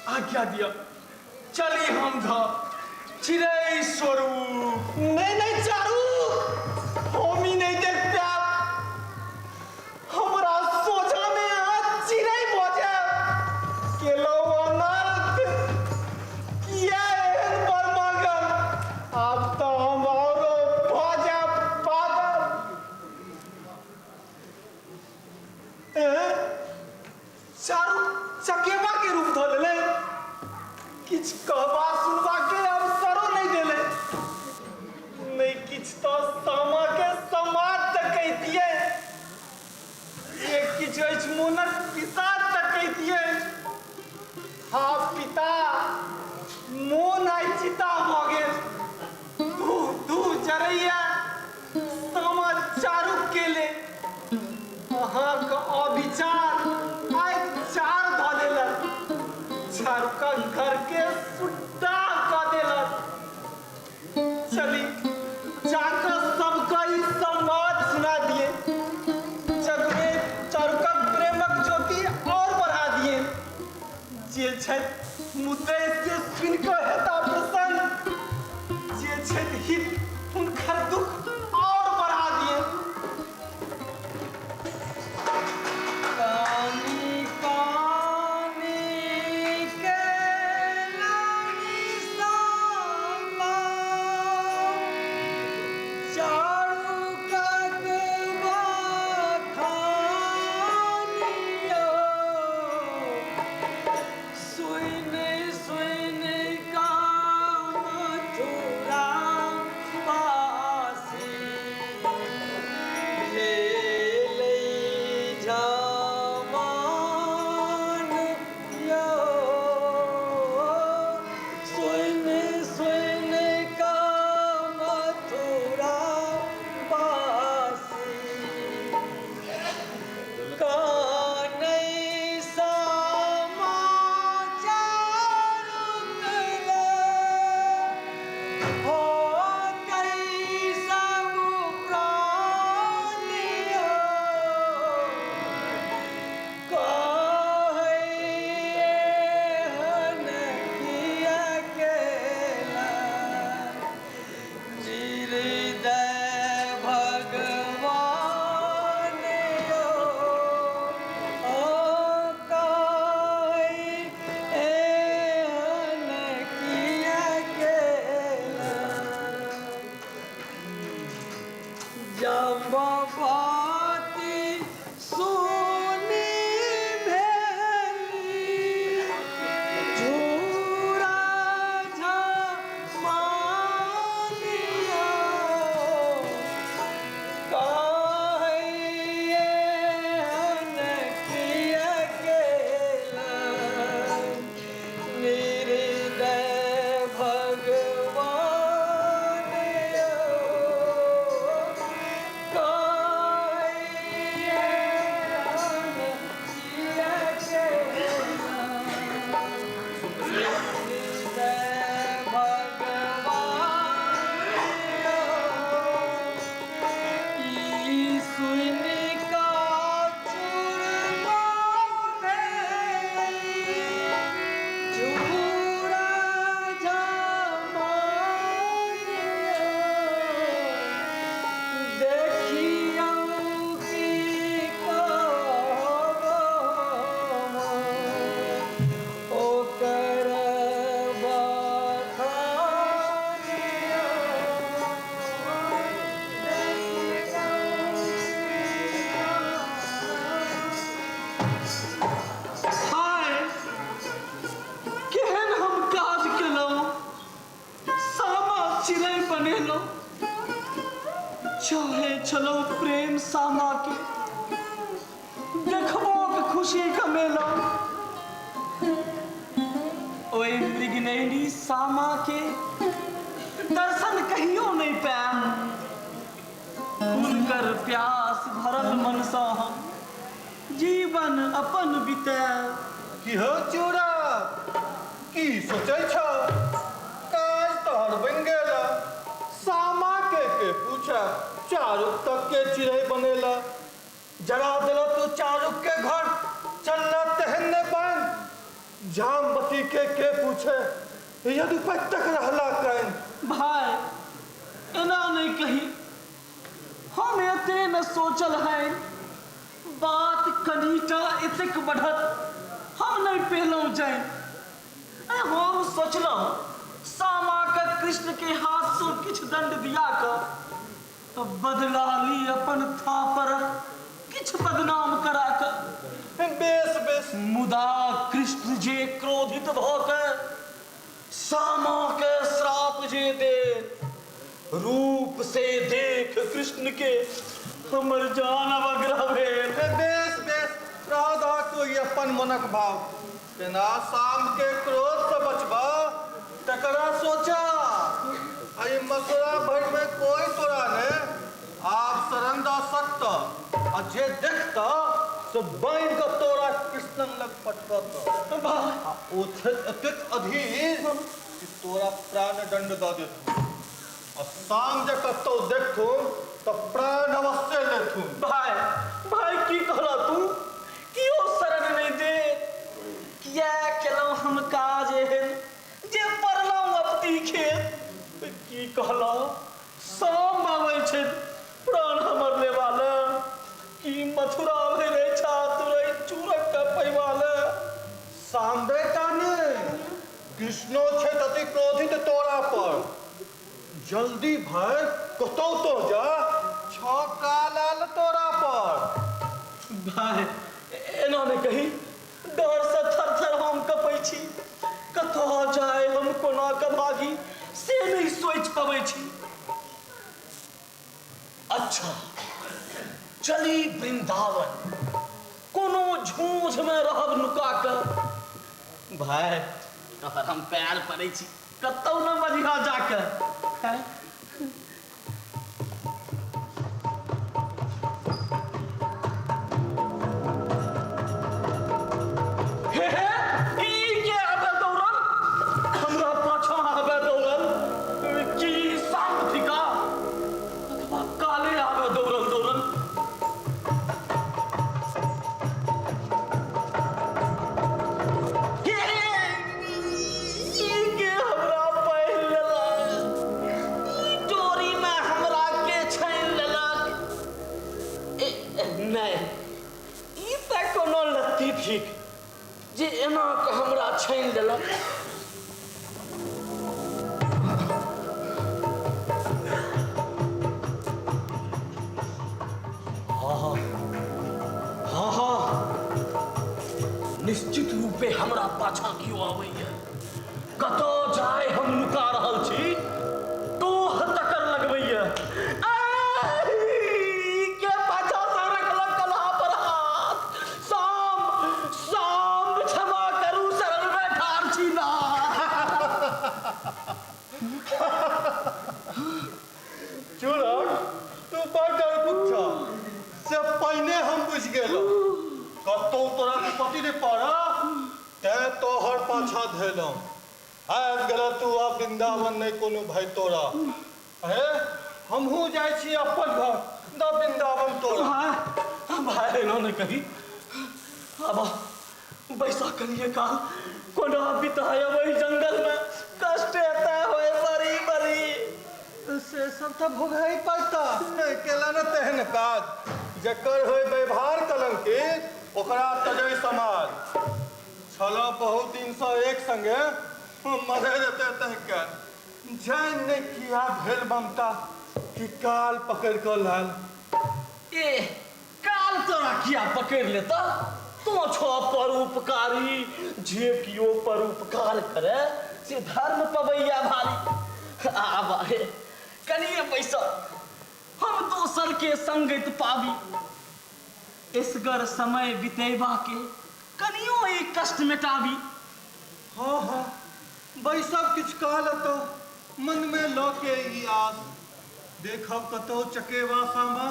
Speaker 3: आज्ञा दिअ, चली हम धऽ चिड़ै स्वरूप।
Speaker 8: नहीं नहीं चारू, हम ही नहीं देख पायब। हमरा सोझा में अहाँ चिड़ै भऽ जायब। केलहुँ अनर्थ, किया एहन वर मांगल? आब तऽ हम औरो भऽ जायब पागल। एँ, चारू चकेबा के रूप धऽ लेलै, किछु कहबा सुनबा के अवसरो नहि देलै। नहि किछु तऽ सामा के समाज तऽ कहितियै, जे किछु अछि मोनक विषाद तऽ कहितियै। आब छथि मुद्दे से सुनि कऽ हेता प्रसन्न, जे छथि हित हुनकर दुख और बढ़ा दिए।
Speaker 9: कानी कानी के लानी सामा चारू कगवा खानियो, सुन सुन का मथुरा वासी भेलै जमान यो, सुन सुन का मथुरा वासी कानै समाचार मिले हो तै सब प्राणियो, कहै एहन किया केला निर्दय भगवान यो, ओ कहै एहन किया केला। जाम्बवती सुनि भेली झूरा झमालियो, कहै एहन किया केला निर्दय भगवान यो, कहै एहन किया केला निर्दय भगवान यो। ई सुनि का चूरमा भेलै झूरा झमालियो, देखियौ की कहब हम ओकर बखानियो,
Speaker 8: हाय, केहन हम काज केलहुँ, सामा चिड़ै बनेलहुँ। चाहे छलहुँ प्रेम सामा के, देखबो के खुशी कमेलहुँ। ओहि मृगनयनी सामा के दर्शन कहियो नहि पायब। हुनकर प्यास भरल मनसँ हम जीवन अपन बितायब।
Speaker 10: की हो चूड़ा, की सोचै छ? काज तोहर बनि गेल। सामा के पूछा चारू तक के चिड़ै बनेला, जरा देल तू चारू के घर, चलना तेहन ने बन। जामवती के पूछे यदुपति तक रहला can.
Speaker 8: भाई एना नहीं कही, हम एते न सोचल है, बात कनीटा एतेक बढ़त हम नहीं पेलहुँ जाइन। हम सोचलहुँ सामा के कृष्ण के हाथ से किछु दंड दिया कऽ तो बदला ली अपन थापरक किछु बदनाम करा कऽ।
Speaker 10: बेस बेस।
Speaker 8: मुदा कृष्ण जे क्रोधित भऽ के सामा के श्राप जे दे, रूप से देख कृष्ण के हमर जान अवग्रह भेल।
Speaker 10: बेस बेस, राधा तो ई अपन मनक भाव केना शाम के क्रोध से बचबा तकरा सोचा। आ ई मथुरा भर में कोई तोरा ने आब शरण द सकत, आ जे देखत से बान्हि के तोरा कृष्णन लग पटकत। आ ओ छै एतेक अधीर कि तोरा प्राण दंड द देथुन, आ शाम जे कतौ देखथुन तऽ प्राण अवश्य लेथुन।
Speaker 8: भाई भाई की कहला तू, कियो शरण नहीं दे, किया केलहुँ हम
Speaker 10: जल्दी भाई कतौ तो जा छौ काल आयल तोरा पर।
Speaker 5: भाय एना नहि कही, डर से थर थर हम कपै छी। कतऽ जाय हम, कोना कऽ भागी से नहि सोचि पबै छी। अच्छा चली वृंदावन, कोनो झूझमे रहब नुका कऽ। भाय तोहर हम पैर पड़ै छी, कतौ न बजिहा जाके। हे हे, ई के आबे दौड़ल, हमरा पाछाँ आबे दौड़ल? की सांप थिका अथवा काले आबे दौड़ल दौड़ल? हे हे, ई के हमरा पहिल लेलक? ई डोरीमे हमरा के छानि लेलक? नहि, ई तऽ कोनो लत्ती थिक जे एना कऽ हमरा छानि लेलक। हाँ हाँ हाँ हाँ, निश्चित रूपे हमरा पाछाँ केओ आबैए। कतऽ जाय हम नुका रहल छी, टोह तकर लगबैए। के पाछाँ सँ रखलक कलहा पर हाथ? साम साम, क्षमा करू, शरण में ठाढ़ छी ना।
Speaker 10: चूड़क, तू बड़ डरपुक छह से पहिने हम बुझि गेलहुँ। कतौ तोरा विपत्ति नहि पड़ा तें तोहर पाछाँ धेलहुँ। आबि गेल तू आ वृंदावन, नहि कोनो भय तोरा। हे, हमहूँ जाइ छी अपन घर, द वृंदावन तोरा।
Speaker 5: भाय भाय, एना नहि कही। आब बैसा कनिए काल। कोना बितायब एहि जंगलमे? कष्ट एतऽ होय बड़ी बड़ी।
Speaker 10: से सब तऽ भोगै पड़ता, केला ने तेहन काज। जकर होय व्यवहार कलंकित ओकरा तजै समाज। छल बहुत दिनसँ एक संगे मरे जेतै तहिके जानि नहि किया भेल ममता कि काल पकड़ि कऽ लायल।
Speaker 5: ए, काल तोरा किया पकड़ि लेता? तो छो परोपकारी, जे कियो परोपकार करे से धर्म पबैया भारी। आब हे, कनिए पैसा हम दोसर के संगत पाबी, एसगर समय बितेबा के कनियो ई कष्ट मेटाबी।
Speaker 10: हाँ हाँ, बैसब किछु काल एतऽ मनमे लऽ के ई आस। देखब कतौ चकेबा सामा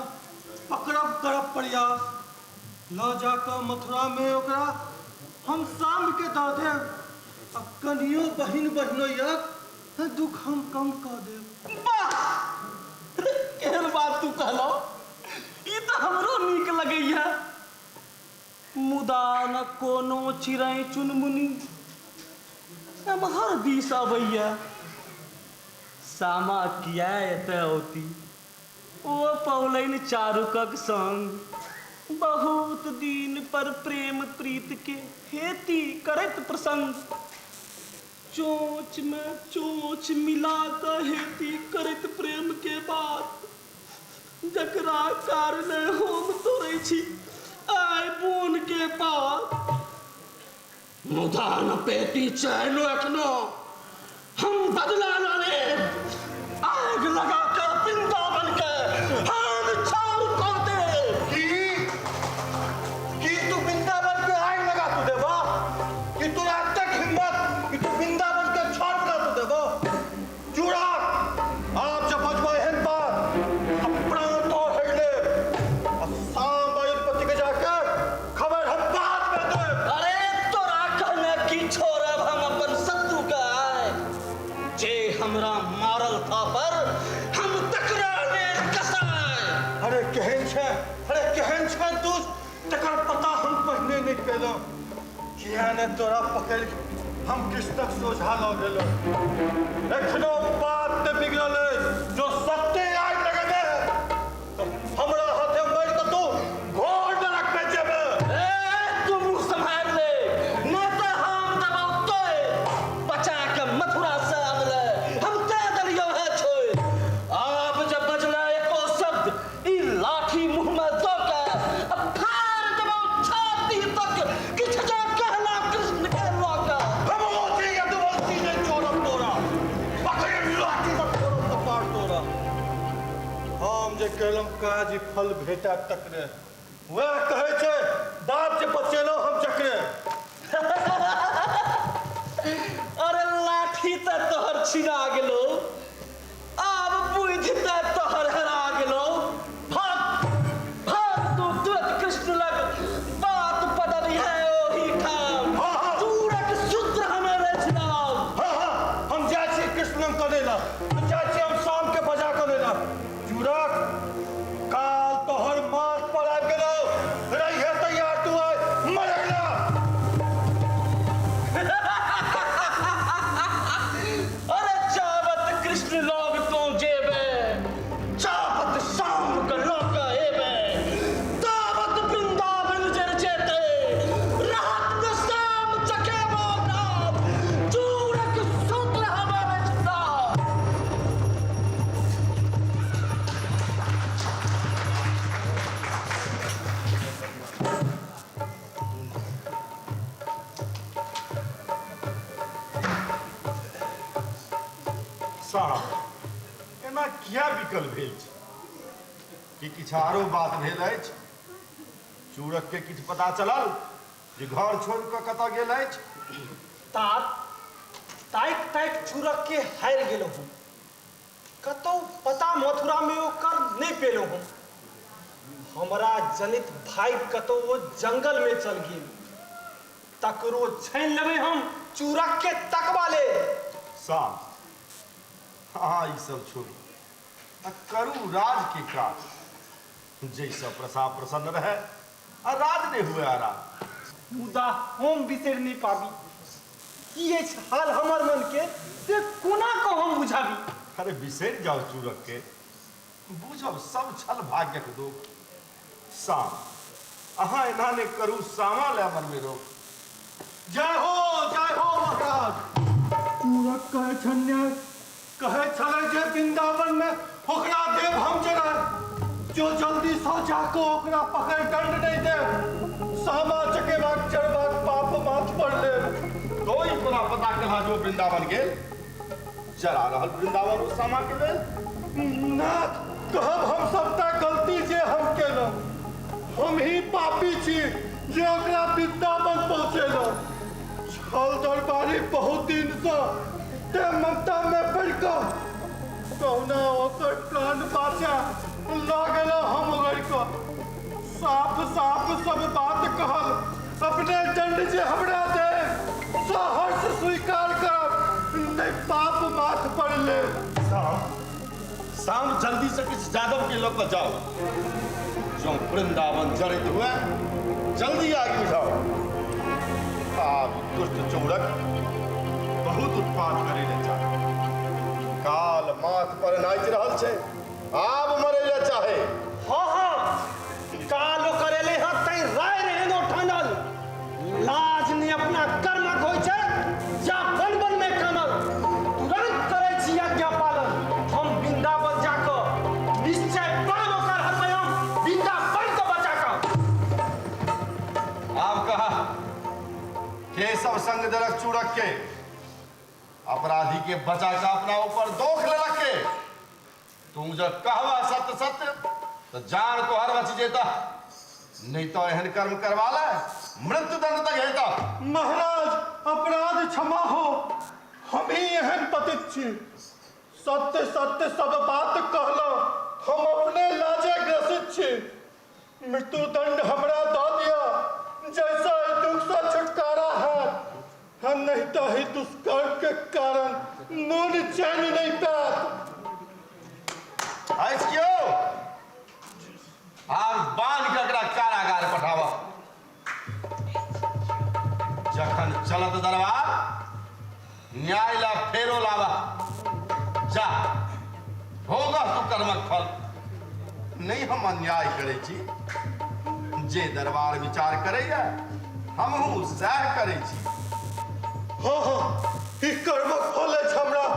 Speaker 10: पकड़ब करब प्रयास। लऽ जा कऽ मथुरामे ओकरा हम सामके दऽ देब आ कनियो बहिन बहिनोइयक दुख हम कम कऽ देब।
Speaker 5: वाह, केहन बात तू कहलौ, ई तऽ हमरो नीक लगैया। मुदा न कोनो चिड़ै चुनमुनी एम्हर दिस अबैया। सामा किया एतऽ औती? ओ पौलनि चारुकक संग। बहुत दिन पर प्रेम प्रीत के हेती करैत प्रसंग। चोंच में चोंच मिला कऽ हेती करैत प्रेम के बात, जकरा कारणे हम तोड़ै छी आइ बोन के पात। मुदा न पेटी चैनो एखनो हम बदला न लेब। आग लगा के वृंदावन के हम छाउर कऽ देब।
Speaker 10: की की तू वृंदावन के आग लगा तू देबा? कि तोरा एतेक हिम्मत कि तू वृंदावन के छाउर कऽ तू देबा? चूड़ा, आब जब बजबा एहन बात आ प्राण तो हरि लेब आ शाम पति के जाके खबर हम बाद में देब।
Speaker 5: अरे तोरा कहने की छोड़ब हम अपन शत्रु के आय? जे हमरा मारल था पर हम तकरा लेल कसाय।
Speaker 10: अरे केहन छै, अरे केहन छै दुष्ट, तकर पता हम पहिने नहि केलहुँ। किया ने तोरा पकड़ि हम कृष्णक सोझा लऽ गेलहुँ। एखनो बात नहि बिगड़ल अछि, जो सत्ते आगि लगेने तऽ हमरा हाथे मरि कऽ तू घोर नरक मे जेबे।
Speaker 5: ए, तू मुँह सम्हारि ले, नहि तऽ हम दबाव तोय। बचा के मथुरा से अनले हम दे देलियौ है छोड़।
Speaker 10: महाराज ई फल भेटत तकरे। वएह कहै छै बाप जे बचेलहुँ हम जकरे।
Speaker 5: अरे लाठी तऽ तोहर छिना गेलो, आब बुद्धि तऽ तोहर हरा गेलो। भाग भाग तू तुरंत कृष्ण लग, बात बदली है ओही ठाम। चूरक सूत्र हमें रचनाम।
Speaker 10: हाँ हाँ, हम जाइ छी कृष्ण लग करै ला, जाइ छी हम शाम के बजा करै ला। चूरक काल तोहर माथ पर आबि गेलौ, रहिहे तैयार तू आइ मरै ला।
Speaker 5: अरे चावत कृष्ण लग तो जेबे, चावत शाम के लग एबे, तावत वृंदावन जर जेते, रहत न शाम चकेबो नाम। चूरक सूत्र हमें रचनाम।
Speaker 6: साहब, एना किया विकल भेल छी? कि किछु आरो बात भेल अछि? चूरक के किछु पता चलल जे घर छोड़ि कऽ कतऽ गेल अछि?
Speaker 8: तात ताकि ताकि चूरक के हारि गेलहुँ हम, कतौ पता मथुरा में ओकर नहि पेलहुँ हम। हमरा जनित भाई कतौ ओ जंगल में चल गेल, तकरो छानि लेबै हम चूरक के तकबा लेल।
Speaker 6: साहब, अहाँ ई सब छोड़ू आ करू राज के काज, जाहिसँ प्रसाद प्रसन्न रहै आ राज नहि हुए आराम।
Speaker 8: मुदा हम बिसरि नहि पाबी की अछि हाल हमर मन के, से कोना कऽ हम बुझाबी।
Speaker 6: अरे बिसरि जाउ चूरक के, बुझब सब छल भाग्यक दोख। साम, अहाँ एना नहि करू सामा लए मनमे रोक।
Speaker 10: जय हो जय हो महाराज। चूरक कहै छन्ने कहै छलै जे वृंदावन में ओकरा देव हम जरा, जो जल्दी सँ जाकऽ ओकरा पकड़ दंड नहीं देव, सामा चकेबाक चढ़बाक पाप माथ पर लेब।
Speaker 6: तो ई कोना पता केलहा जो वृंदावन गेल? जरा रहल वृंदावन ओ सामा के लेल?
Speaker 10: नाथ कहब हम सबटा गलती जे हम केलहुँ, हम ही पापी छी जे ओकरा वृंदावन पहुँचेलहुँ। छल दरबारी बहुत दिन सँ, तें ममता में पड़ि कऽ कहुना ओकर प्राण बाँचा लऽ गेलहुँ हम ओगरि कऽ। साफ साफ सब बात कहल, अपने दंड जे हमरा देब सहर्ष स्वीकार करब, नहि पाप माथ पर लेब।
Speaker 6: साम, साम जल्दी से किछु जादव के लऽ कऽ जाउ, जँ वृंदावन जरैत हुए जल्दी आगि बुझाउ। आब दुष्ट चौरक बहुत उत्पात करै लए चाहे, काल माथ पर नाचि रहल छै, आब मरै लए चाहे।
Speaker 8: हाँ हाँ, काल ओकर एलै हँ तैं राय रहै नो ठानल, लाज नहि अपना कर्मक होइ छै जा वन वन में कानल। तुरंत करै छी आज्ञा पालन, हम वृंदावन जाकऽ निश्चय प्राण ओकर हरबै हम वृंदावन के बचा कऽ।
Speaker 6: आब कहा के सब संग देलक चूरक के, अपराधी के बचा कऽ अपना ऊपर दोख लेलक के? तू जब कहबा सत्य सत्य तो जान तोहर बच जेता, नहीं तो एहन कर्म करवा ले मृत्यु दंड तक हेता।
Speaker 10: महाराज अपराध क्षमा हो, हम ही एहन पतित छी, सत्य सत्य सब बात कहलहुँ, हम अपने लाजे ग्रसित छी, मृत्यु दंड हमरा दऽ दिअ जैसा एहि दुख सँ छुटकारा है, हम नहीं तो ही दुष्कर्म के कारण मोन चैन नहीं पायत।
Speaker 6: अछि क्यों आब बांध के एकरा कारागार पठाबह, जखन चलत दरबार न्याय ला फेरो लाबह। जा भोगह तू कर्मक फल। नहीं हम अन्याय करै छी, जे दरबार विचार करैया हमहूँ सएह करै छी।
Speaker 10: हाँ हाँ, ई कर्मक फल अछि हमरा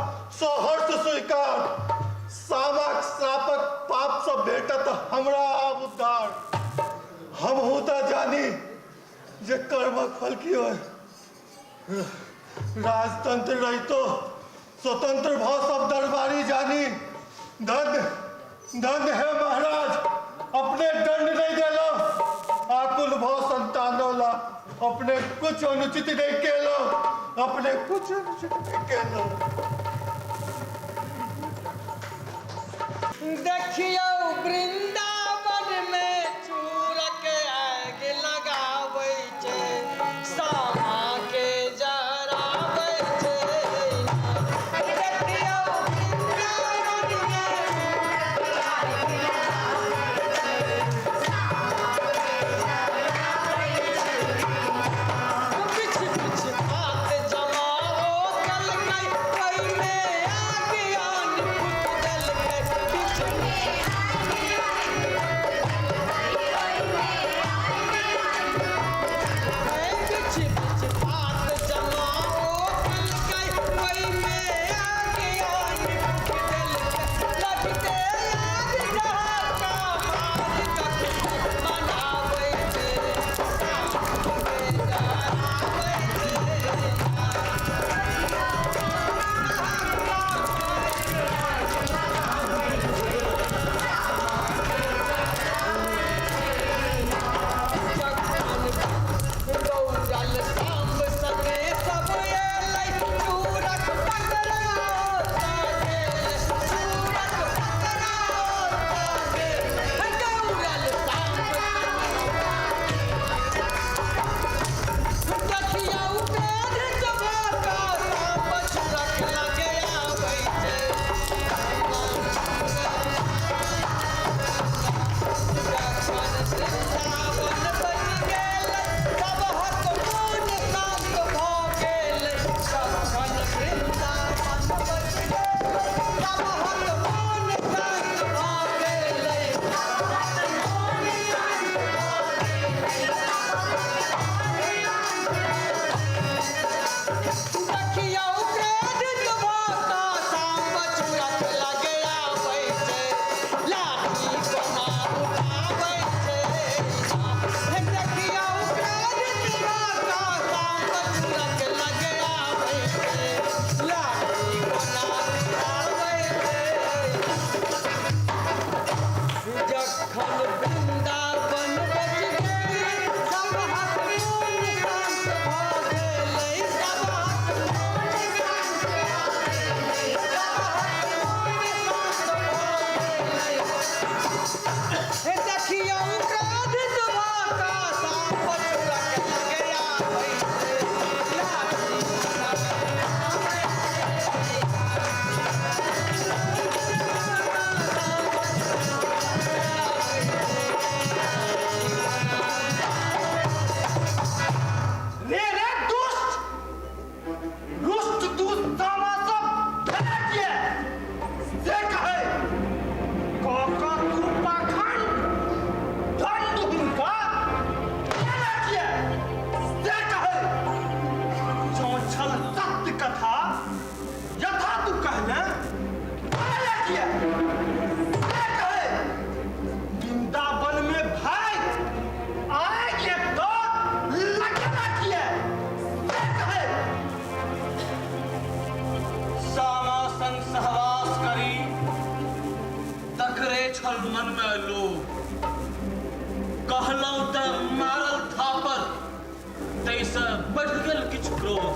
Speaker 10: सहर्ष स्वीकार, सामाक श्रापक पाप सँ भेटत हमरा आब उद्धार। हमहूँ तऽ जानी जे कर्मक फल की होय, राजतंत्र रहितो स्वतंत्र भऽ सब दरबारी जानी। धन्य धन्य है महाराज, अपने दंड नहीं देलो। आकुल भव संतानोला अपने कुछ अनुचित नहीं केलो, अपने कुछ अनुचित नहीं केलो।
Speaker 13: देखियो वृंदावन में चूरक आग लगाबै छै, सामा के जराबै छै। देखियो वृंदावन में बिछ बिछ पात जमाओ कलकै, ओइमे आग आन फुट देलकै। बिछ बिछ बिछ पात जमाओ कलकै, ओइमे आग आन फुट देलकै। लगते आग डहका मार कखन मनाबै छै, सामा के जराबै छै। गौरल सांब संगे सब एलै, चूरक पकड़ाओ गेल, चूरक पकड़ाओ गेल। गौरल सांब देखियौ क्रोधित भऽ कऽ सांब चूरक लगे आबै छै। जखन वृंदावन बचि गेल, सबहक मोन शान्त भऽ गेल। जखन वृंदावन बचि गेल, सबहक मोन शान्त भऽ गेल। देखियौ क्रोधित भऽ कऽ सांब चूरक लगे आबै छै, लाठी कोना उठाबै छै। देखियौ क्रोधित भऽ कऽ सांब चूरक लगे आबै छै, लाठी कोना उठाबै छै। जखन वृंदावन बचि गेलै, सबहक मोन शान्त भऽ गेलै। सबहक मोन शान्त भऽ गेलै, सबहक मोन शान्त भऽ गेलै। देखियौ क्रोधित भऽ कऽ सांब चूरक लगे आबै छै, लाठी कोना उठाबै छै।
Speaker 8: रे रे दुष्ट, रुष्ट दुष्ट सामा सब भेलै किए से कहै, कऽ तू पाखंड दंड हुनका भेलै किए से कहै। जँ छल सत्य कथा यथा तू कहले, भेलै किए से कहै। वृंदावन में भाई आगि तो लगेला किए से कहै।
Speaker 5: सामा संग सहवास करी तकरे छल मन में लोभ, कहलहुँ तऽ मारल थापर ताहिसँ बढ़ि गेल किछु क्रोध।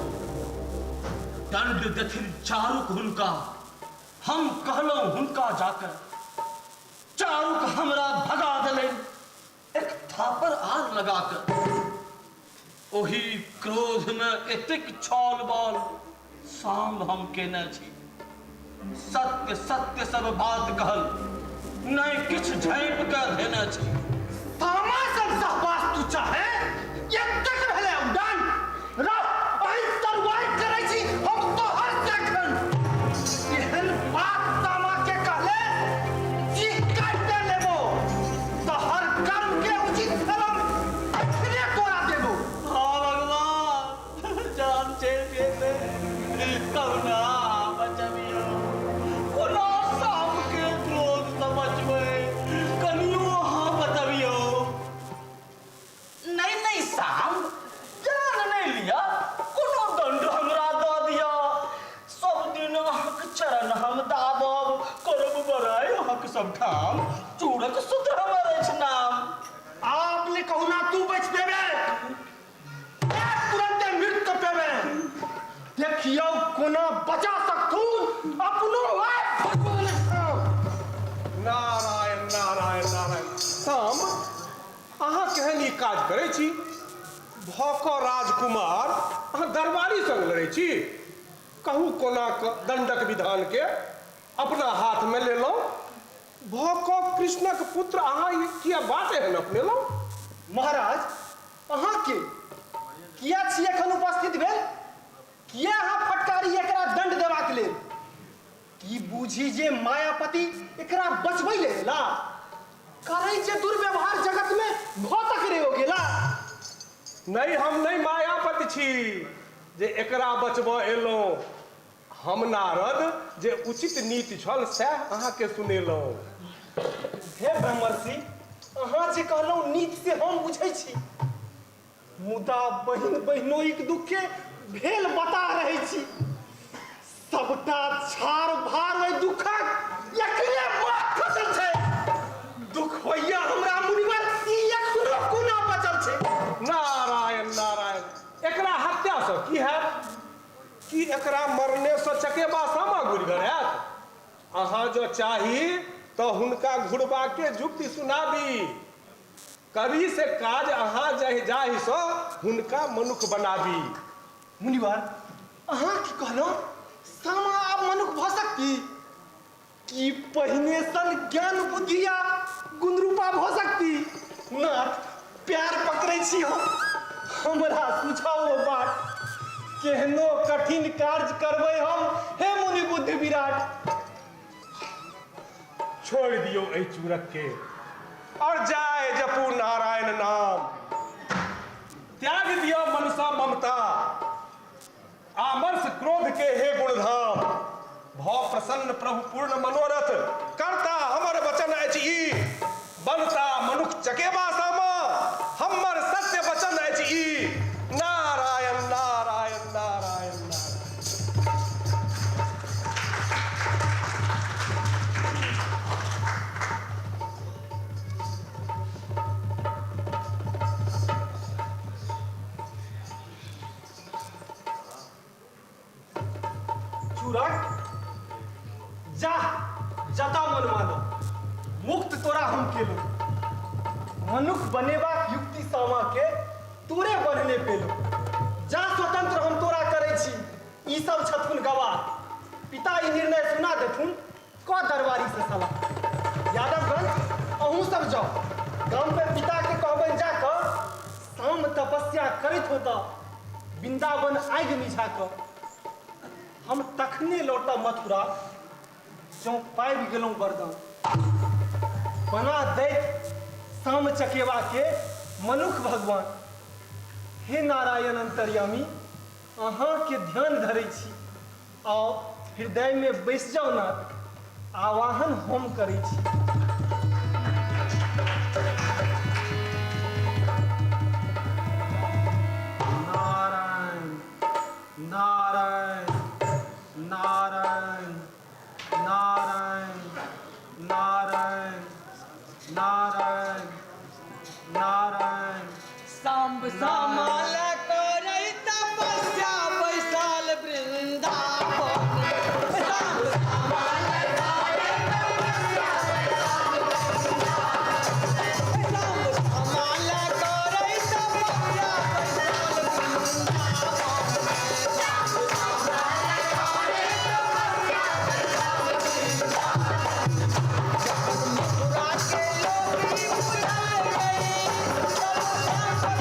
Speaker 5: दंड देथिन चारुक हुनका, हम कहलहुँ हुनका जाकर, चारुक हमरा भगा देलनि एक थापर आर लगाकर। ओहि क्रोध में एतेक छल बल सांब हम केने छी, सत्य सत्य सब बात कहल नहीं किछु झाँपि कऽ धेने छी।
Speaker 8: सामा सब सहवास तू चाहे, एतेक भेलै उडान। रह अहि सरवाइ करै छी हम तोहर जखन। एहन बात सामा के कहले चीख काटि दे लेबो, तोहर कर्म के उचित फलम एखने तोरा देबो।
Speaker 5: हाँ भगवान, जान चलि जेतै, कहुना बचबियौ, कोना सांप के क्रोध सँ बचबै, कनियो अहाँ बतबियौ। नहीं नहीं सांप, जान नहीं लिया, कोनो दंड हमरा दऽ दिअ। सब दिन अहाँक चरण हम दाबब, करब बड़ाइ अहाँक सब ठाम, चूरक सूत्र हमर अछि
Speaker 14: काज करै छी। भऽ कऽ राजकुमार अहाँ दरबारी संग लड़ै छी। कहू कोना कऽ दंडक विधानके अपना हाथमे लेलहुँ? भऽ कऽ कृष्णक पुत्र अहाँ ई किया बात एहन अपनेलहुँ?
Speaker 8: महाराज, अहाँके किया छी एखन उपस्थित भेल? किया अहाँ फटकारी एकरा दंड देबाक लेल? की बूझी जे मायापति एकरा बचबै लेल एला? करै जे दुर्व्यवहार जगतमे भऽ तकरे ओ गेला।
Speaker 14: नहि, हम नहि मायापति छी जे एकरा बचबऽ एलहुँ। हम नारद जे उचित नीति छल सएह अहाँके सुनेलहुँ।
Speaker 8: हे ब्रह्मर्षि, अहाँ जे कहलहुँ नीति से हम बुझै छी, मुदा बहिन बहिनोइक दुखे भेल बता रहै छी। सबटा छार भार ओहि दुखक एकरे बात खसल छै। दुख होइया हमरा मुनिवर, ई एखनो कोना बचल छै?
Speaker 14: नारायण नारायण, एकरा हत्यासँ की हैत? की एकरा मरनेसँ चकेबा सामा घुरि घर आयत? अहाँ जँ चाही तऽ हुनका घुरबाके जुक्ति सुनाबी। करी से काज अहाँ जाहिसँ हुनका मनुख बनाबी।
Speaker 8: मुनिवर, अहाँ की कहलहुँ? सामा आब मनुख भऽ सकती? की पहिने सन ज्ञान बुद्धि आ गुणरूपा भऽ सकती? नाथ, प्यार पकड़ै छी हम, हमरा सुझाओ बाट। केहनो कठिन कार्य करबै हम, हे मुनि बुद्धि विराट।
Speaker 14: छोड़ि दियौ एहि चूरक के और जाय जपू नारायण नाम। त्याग दियौ मनसा ममता आमर्ष क्रोध के हे गुणधाम। भऽ प्रसन्न प्रभु पूर्ण मनोरथ करता हमर वचन अछि ई। बनता मनुख चकेबा सामा हमर सत्य वचन अछि ई। नारायण नारायण नारायण नारायण।
Speaker 8: चूरक, जा जता मन मानो, मुक्त तोरा हम केलहुँ। मनुख बनेबाक युक्ति सामा के तोरे बढ़ने पेलहुँ। जा स्वतंत्र हम तोरा करै छी, ई सब छथुन गवाह। पिता ई निर्णय सुना देथुन क दरबारी से सलाह। यादवगण अहूँ सब जाउ गाम पे, पिता के कहबनि जा कऽ शाम तपस्या करैत होता वृंदावन आगि मिझा कऽ। हम तखने लौटब मथुरा जँ पाबि गेलहुँ वरदान। बना दैत साम चकेवा के मनुख भगवान। हे नारायण अंतर्यामी, अहाँके ध्यान धरै छी। आउ हृदयमे बैसि जाउ नाथ, आवाहन हम करै छी। नारायण नारायण नारायण नारायण नारायण नारायण नारायण।
Speaker 13: सांब सामा लए करै तपस्या बैसल वृंदावन। सांब सामा लए करै तपस्या बैसल वृंदावन। सांब सामा लए करै तपस्या बैसल वृंदावन। सांब सामा लए करै तपस्या बैसल वृंदावन। जखन मथुरा के लोक ई बुझल गई, चलू श्याम।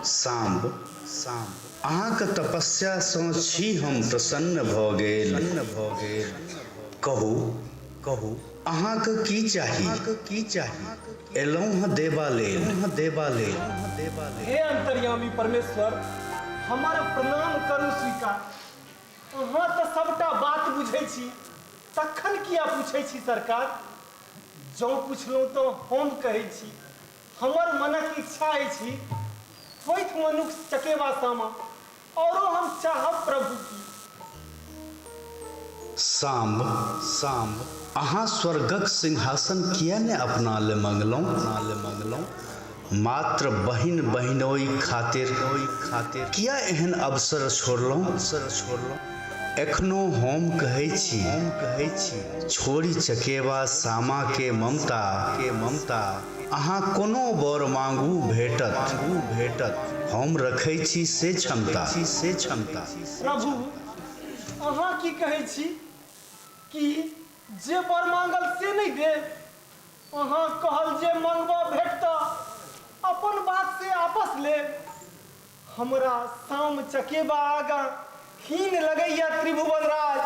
Speaker 12: साम्ब, साम्ब, अहाँक तपस्यासँ छी हम प्रसन्न भऽ गेल, भऽ गेल। कहू, कहू, अहाँक की चाही, की चाही? एलहुँ हँ देबा लेल, हँ देबा लेल, देबा लेल।
Speaker 8: हे अंतर्यामी परमेश्वर, हमर प्रणाम करू स्वीकार। अहाँ तऽ सबटा बात बुझै छी, तखन किया पूछै छी सरकार? जँ पुछलहुँ तऽ हम कहै छी, हमर मनक इच्छा अछि होइत मनुख चकेबा सामा, औरो हम चाहब प्रभु की।
Speaker 12: साम्ब, साम्ब, अहाँ स्वर्गक सिंहासन किए ने अपना ले मंगलहुँ, अपना ले मंगलहुँ? मात्र बहिन बहिनोइ खातिर, खातिर किया एहन अवसर छोड़लहुँ, अवसर छोड़लहुँ? एखनो हम कहै छी, हम कहै छी, छोड़ि चकेबा सामा के ममता, के ममता, अहाँ कोनो वर मांगू भेटत, मांगू भेटत, हम रखै छी से क्षमता, से क्षमता।
Speaker 8: प्रभु, अहाँ की कहै छी कि जे वर मांगल से नहि देब? अहाँ कहल जे मंगबह भेटतह, अपन बात से आपस लेब। हमरा साम चकेबा आगाँ हीन लगैया त्रिभुवन राज,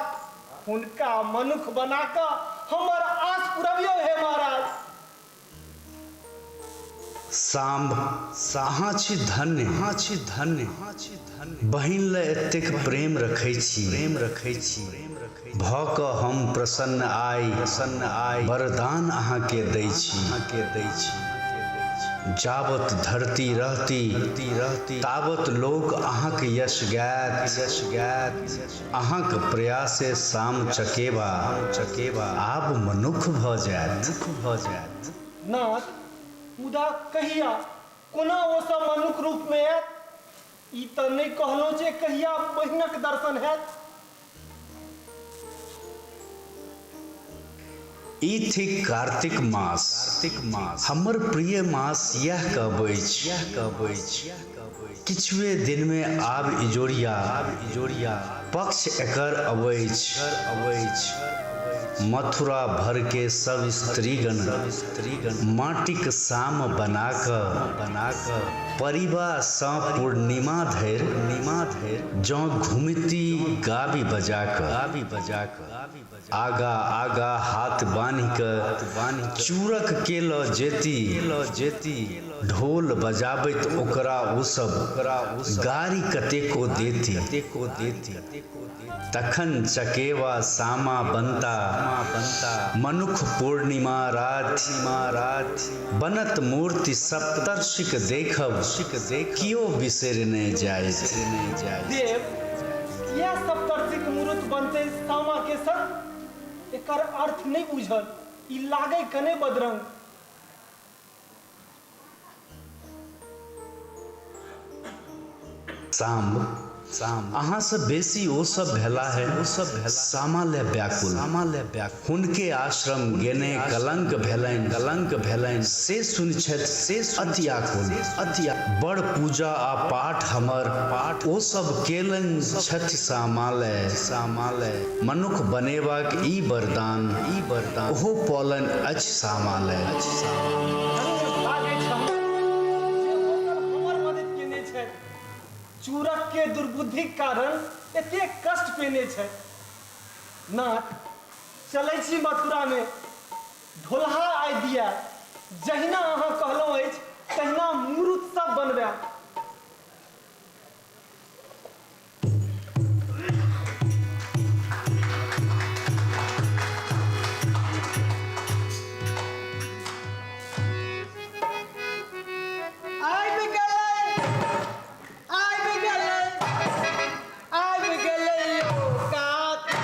Speaker 8: हुनका मनुख बना कऽ हमर आस पुरबियौ हे महाराज।
Speaker 12: साम्ब, अहाँ छी धन्य, अहाँ छी धन्य, बहिन लए एतेक प्रेम रखै छी, प्रेम रखै छी, भऽ कऽ हम प्रसन्न आइ, प्रसन्न आइ, वरदान अहाँके दै छी, अहाँके दै छी। जाबत धरती रहती, रहती, ताबत लोक अहाँक यश गायत, यश गायत, अहाँक प्रयासे साम चकेबा, चकेबा, आब मनुख भऽ जायत, मनुख भऽ जायत।
Speaker 8: नाथ, मुदा कहिया, कोना ओ सब मनुख रूपमे आयत? ई तऽ नहि कहलहुँ जे कहिया बहिनक दर्शन हैत?
Speaker 12: ई थिक कार्तिक मास, कार्तिक मास, हमर प्रिय मास यैह कहबैछ, यैह कहबैछ। किछुए दिनमे आब इजोरिया, आब इजोरिया, पक्ष एकर अबैछ, अबैछ। मथुरा भरके सब स्त्रीगण, स्त्रीगण, माटिक साम बना कऽ, बना कऽ, परिबा सँ पूर्णिमा धरि, पूर्णिमा धरि, जँ घुमती गाबि बजा कऽ, गाबि बजा कऽ, आगा आगा हाथ बान्हि कऽ चूरक के लऽ जेती, लऽ जेती, ढोल बजाबैत ओकरा ओ सब गारि कतेको देती, कतेको देती, तखन चकेवा सामा बनता, मनुख पूर्णिमा राति, राति, बनत मूर्ति सप्तर्षिक देखब, कियो बिसरि नहि जायत।
Speaker 8: देव, किया सप्तर्षिक मूर्त बनतै सामा के संग? एकर अर्थ नहि बुझल, ई लागै कने बदरंग।
Speaker 12: साम्ब, साम्ब, अहाँ सँ बेसी ओ सब भेला है, ओ सब भेला, सामा ले व्याकुल, सामा ले व्याकुल, हुनके आश्रम गेने कलंक भेलनि, कलंक भेलनि, से सुनि छथि, से अति आकुल, अति, बड़ पूजा आ पाठ हमर, पाठ, ओ सब केलनि छथि सामा ले, सामा ले, मनुख बनेबाक ई वरदान, ई वरदान, ओहो पौलनि अछि सामा ले, अछि सामा ले।
Speaker 8: लागै छल जे ओ सब हमर मदति केने छथि। चूरक के दुर्बुद्धिक कारण एतेक कष्ट पेने छथि। नाथ, चलै छी मथुरा मे। ढोलहा आइ दिया। जहिना अहाँ कहलहुँ अछि तहिना मुरुत सब बनबायब।
Speaker 13: आबि गेलै, आबि गेलै, आबि गेलै यौ कातिक।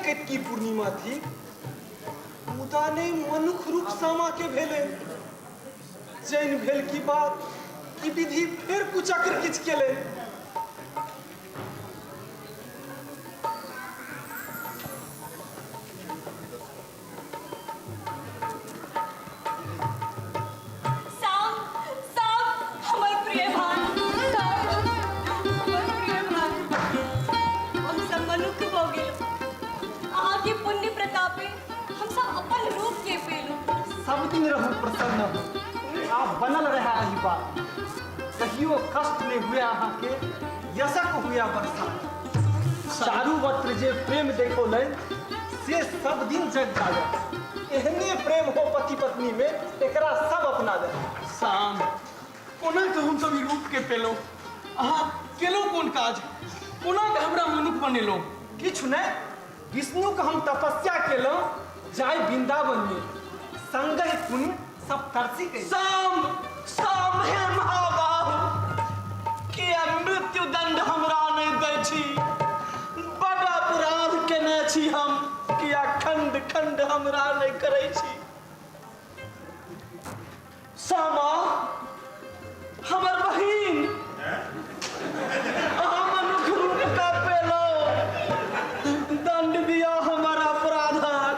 Speaker 8: केतकी पूर्णिमा थी, मुदा नहि मनुख रूप सामा के भेलै। जैन भेल की बात की विधि फेर कुचक्र किछ केलै।
Speaker 4: साम, साम, हमर प्रिय भाई, साम, हमर प्रिय भाई, हम सब मनुख भऽ गेलहुँ। अहाँके पुण्य प्रतापे हम सब अपन रूप के पेलहुँ।
Speaker 8: सब दिन रहू प्रसन्न हो आ बनल रहे एहि बात, कहियो कष्ट नहि हुए अहाँके, यशक हुए वर्षा। चारू वक्र जे प्रेम देखौलनि से सब दिन जग जागत। एहने प्रेम हो पति पत्नी में, एकरा सब अपना दे।
Speaker 3: साम, कोना के हम सब ई रूप के पेलहुँ? अहाँ केलहुँ कोन काज? कोना के हमरा मनुख बनेलहुँ?
Speaker 8: किछु नहि, विष्णु के हम तपस्या केलहुँ जाय वृंदावन में, संगहि पुण्य सप्तर्षि के।
Speaker 5: साम, साम हे महाबाहु, किया मृत्यु दंड हमरा नहि दै छी? बड अपराध केने छी हम, किया खंड खंड हमरा नहि करै छी? सामा, हमर बहिन, अहाँ मनुख रूप का पेलहुँ, दंड दिया हमर अपराधक।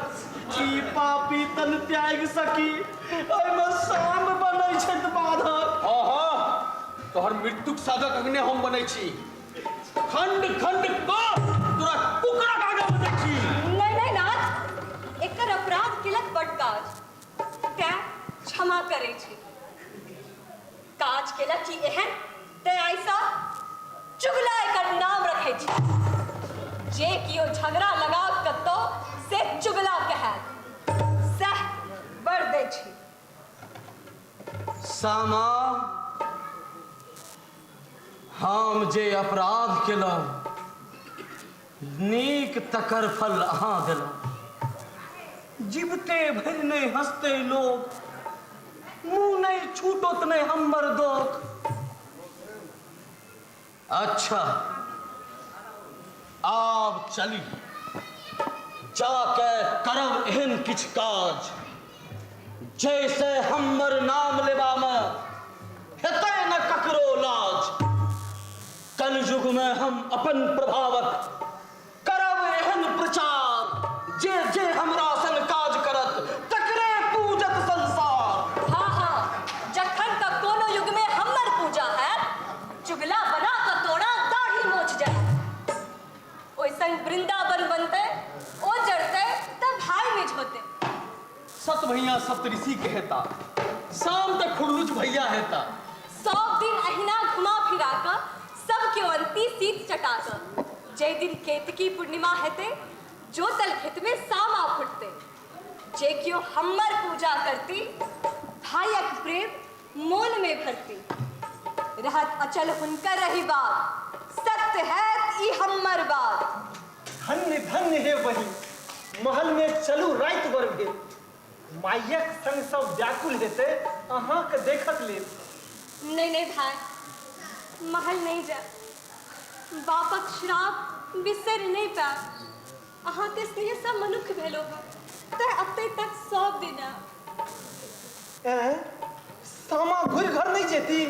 Speaker 5: ई पापी तन त्यागि सकी, एहिमे साम बनै छथि बाधक।
Speaker 3: हाँ हाँ, तोहर मृत्युक साधक अग्नि हम बनै छी। खंड खंड कऽ तोरा कुकरक आगाँ बनै छी।
Speaker 4: नहि नहि नाथ, एकर अपराध केलक बड काज, तेँ क्षमा करै छी। काज केलक की एहन, तेँ आइसँ चुगला एकर नाम रखै छी। जे कियो झगड़ा लगाओत कतौ से चुगला कहैत, सएह बर दै छी।
Speaker 5: सामा, हम जे अपराध केलहुँ नीक तकर फल अहाँ देलहुँ। जीवते भरि नहि हँसतै लोक, मुँह नहि छूटत नहि हमर दोख। अच्छा आब चली, जाके करब एहन किछु काज जैसे हमर नाम लेबामे हेतै न ककरो लाज। कलयुग में हम अपन प्रभावक करब एहन प्रचार, जे जे हमरा संग काज करत तकरे पूजत संसार।
Speaker 4: हाँ हाँ, जखन तक कोनो युग में हमर पूजा हैत, चुगला बना कऽ तोरा दाढ़ी मोछ जायत। ओहि संग वृंदावन बनतै, ओ जड़तै तऽ भाय मिझोतै।
Speaker 3: सत भैया सप्तऋषि के हेता, शाम तक खुरलुच भैया हेता।
Speaker 4: सब दिन अहिना घुमा फिरा कऽ सब केओ अंती सीत चटा कऽ, जाहि दिन केतकी पूर्णिमा हेतै, जोतल खेत में सामा फुटतै। जे केओ हमर पूजा करती, भाइयक प्रेम मोन में भरती। रहत अचल हुनकर रही बात, सत्य हैत ई हमर बात।
Speaker 8: धन्य धन्य हे बहिन, महल में चलू राति बर भेल। मायक संग सब व्याकुल हेतै अहाँके देखक लेल।
Speaker 4: नहीं नहीं भाई, महल नहीं जाय, बापक श्राप बिसरि नहीं पायब। अहाँके स्नेहसँ मनुख भेलो हँ, तेँ अतै तक सब दिन आयब।
Speaker 8: ऐं, सामा घुरि घर नहि जेती,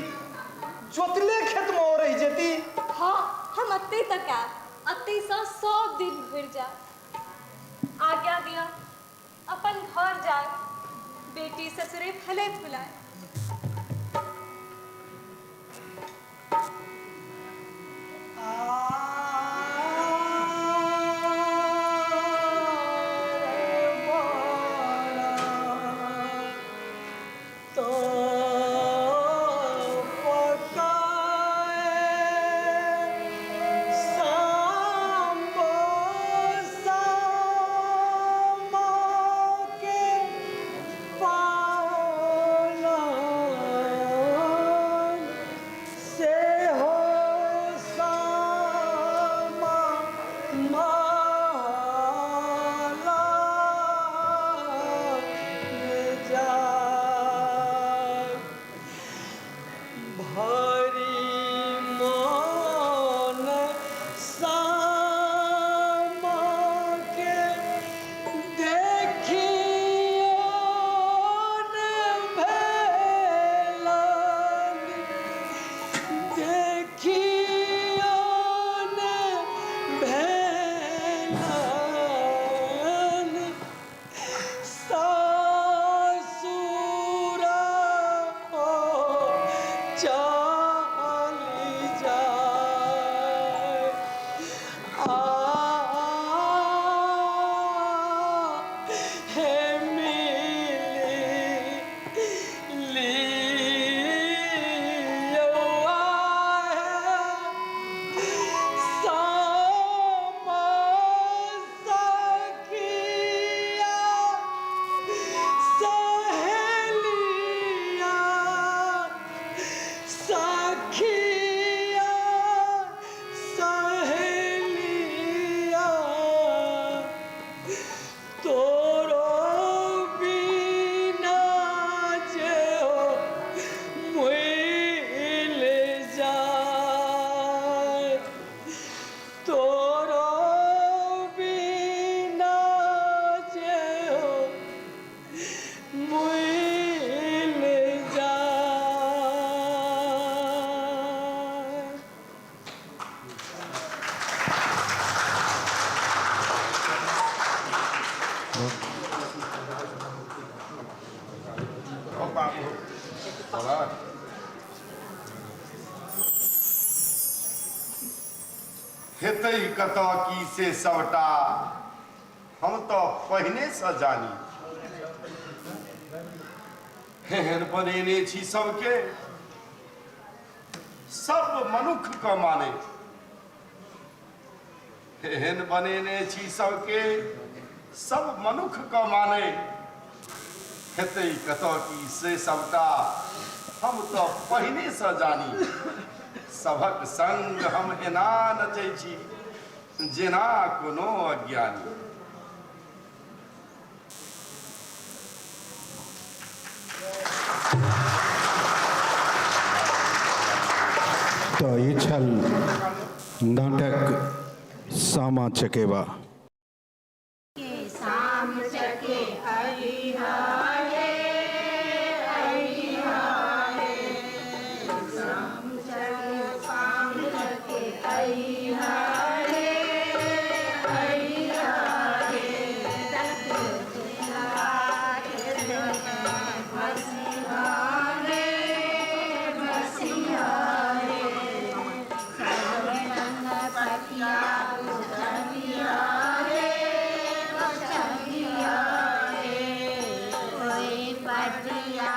Speaker 8: जोतले खेतमे ओ रहि जेती।
Speaker 4: हाँ, हम अतै तक आयब, अतैसँ सब दिन घुरि जायब। आज्ञा दिअ अपन घर जाय, बेटी ससुरे फले फुलाय।
Speaker 3: सासुर चली जाय आ हे मिली लियौआ सामा सखिया सहेलिया सखिया सहेलिया तोरो बिना जे हो मुइल जाय तोरो बिना जे हो मुइल जाय।
Speaker 6: ओ बाबू बोला। हेतै कतऽ की से सबटा हम तऽ पहिनेसँ जानी। एहन बनेने छी सबके, सब मनुख के माने। एहन बनेने छी सबके, सब मनुख के माने। हेतै कतऽ की से सबटा हम तऽ पहिनेसँ जानी। सभक संग हम एना नचै छी जेना कोनो अज्ञानी।
Speaker 2: तऽ ई छल नाटक सामा चकेबा।
Speaker 15: साम चके अइहा हे, अइहा हे। साम चके, साम चके अइहा हे, अइहा हे। बसिहा रे, बसिहा रे। सब रंग पतिया उजरिया रे, बचरिया रे। ओए पतिया।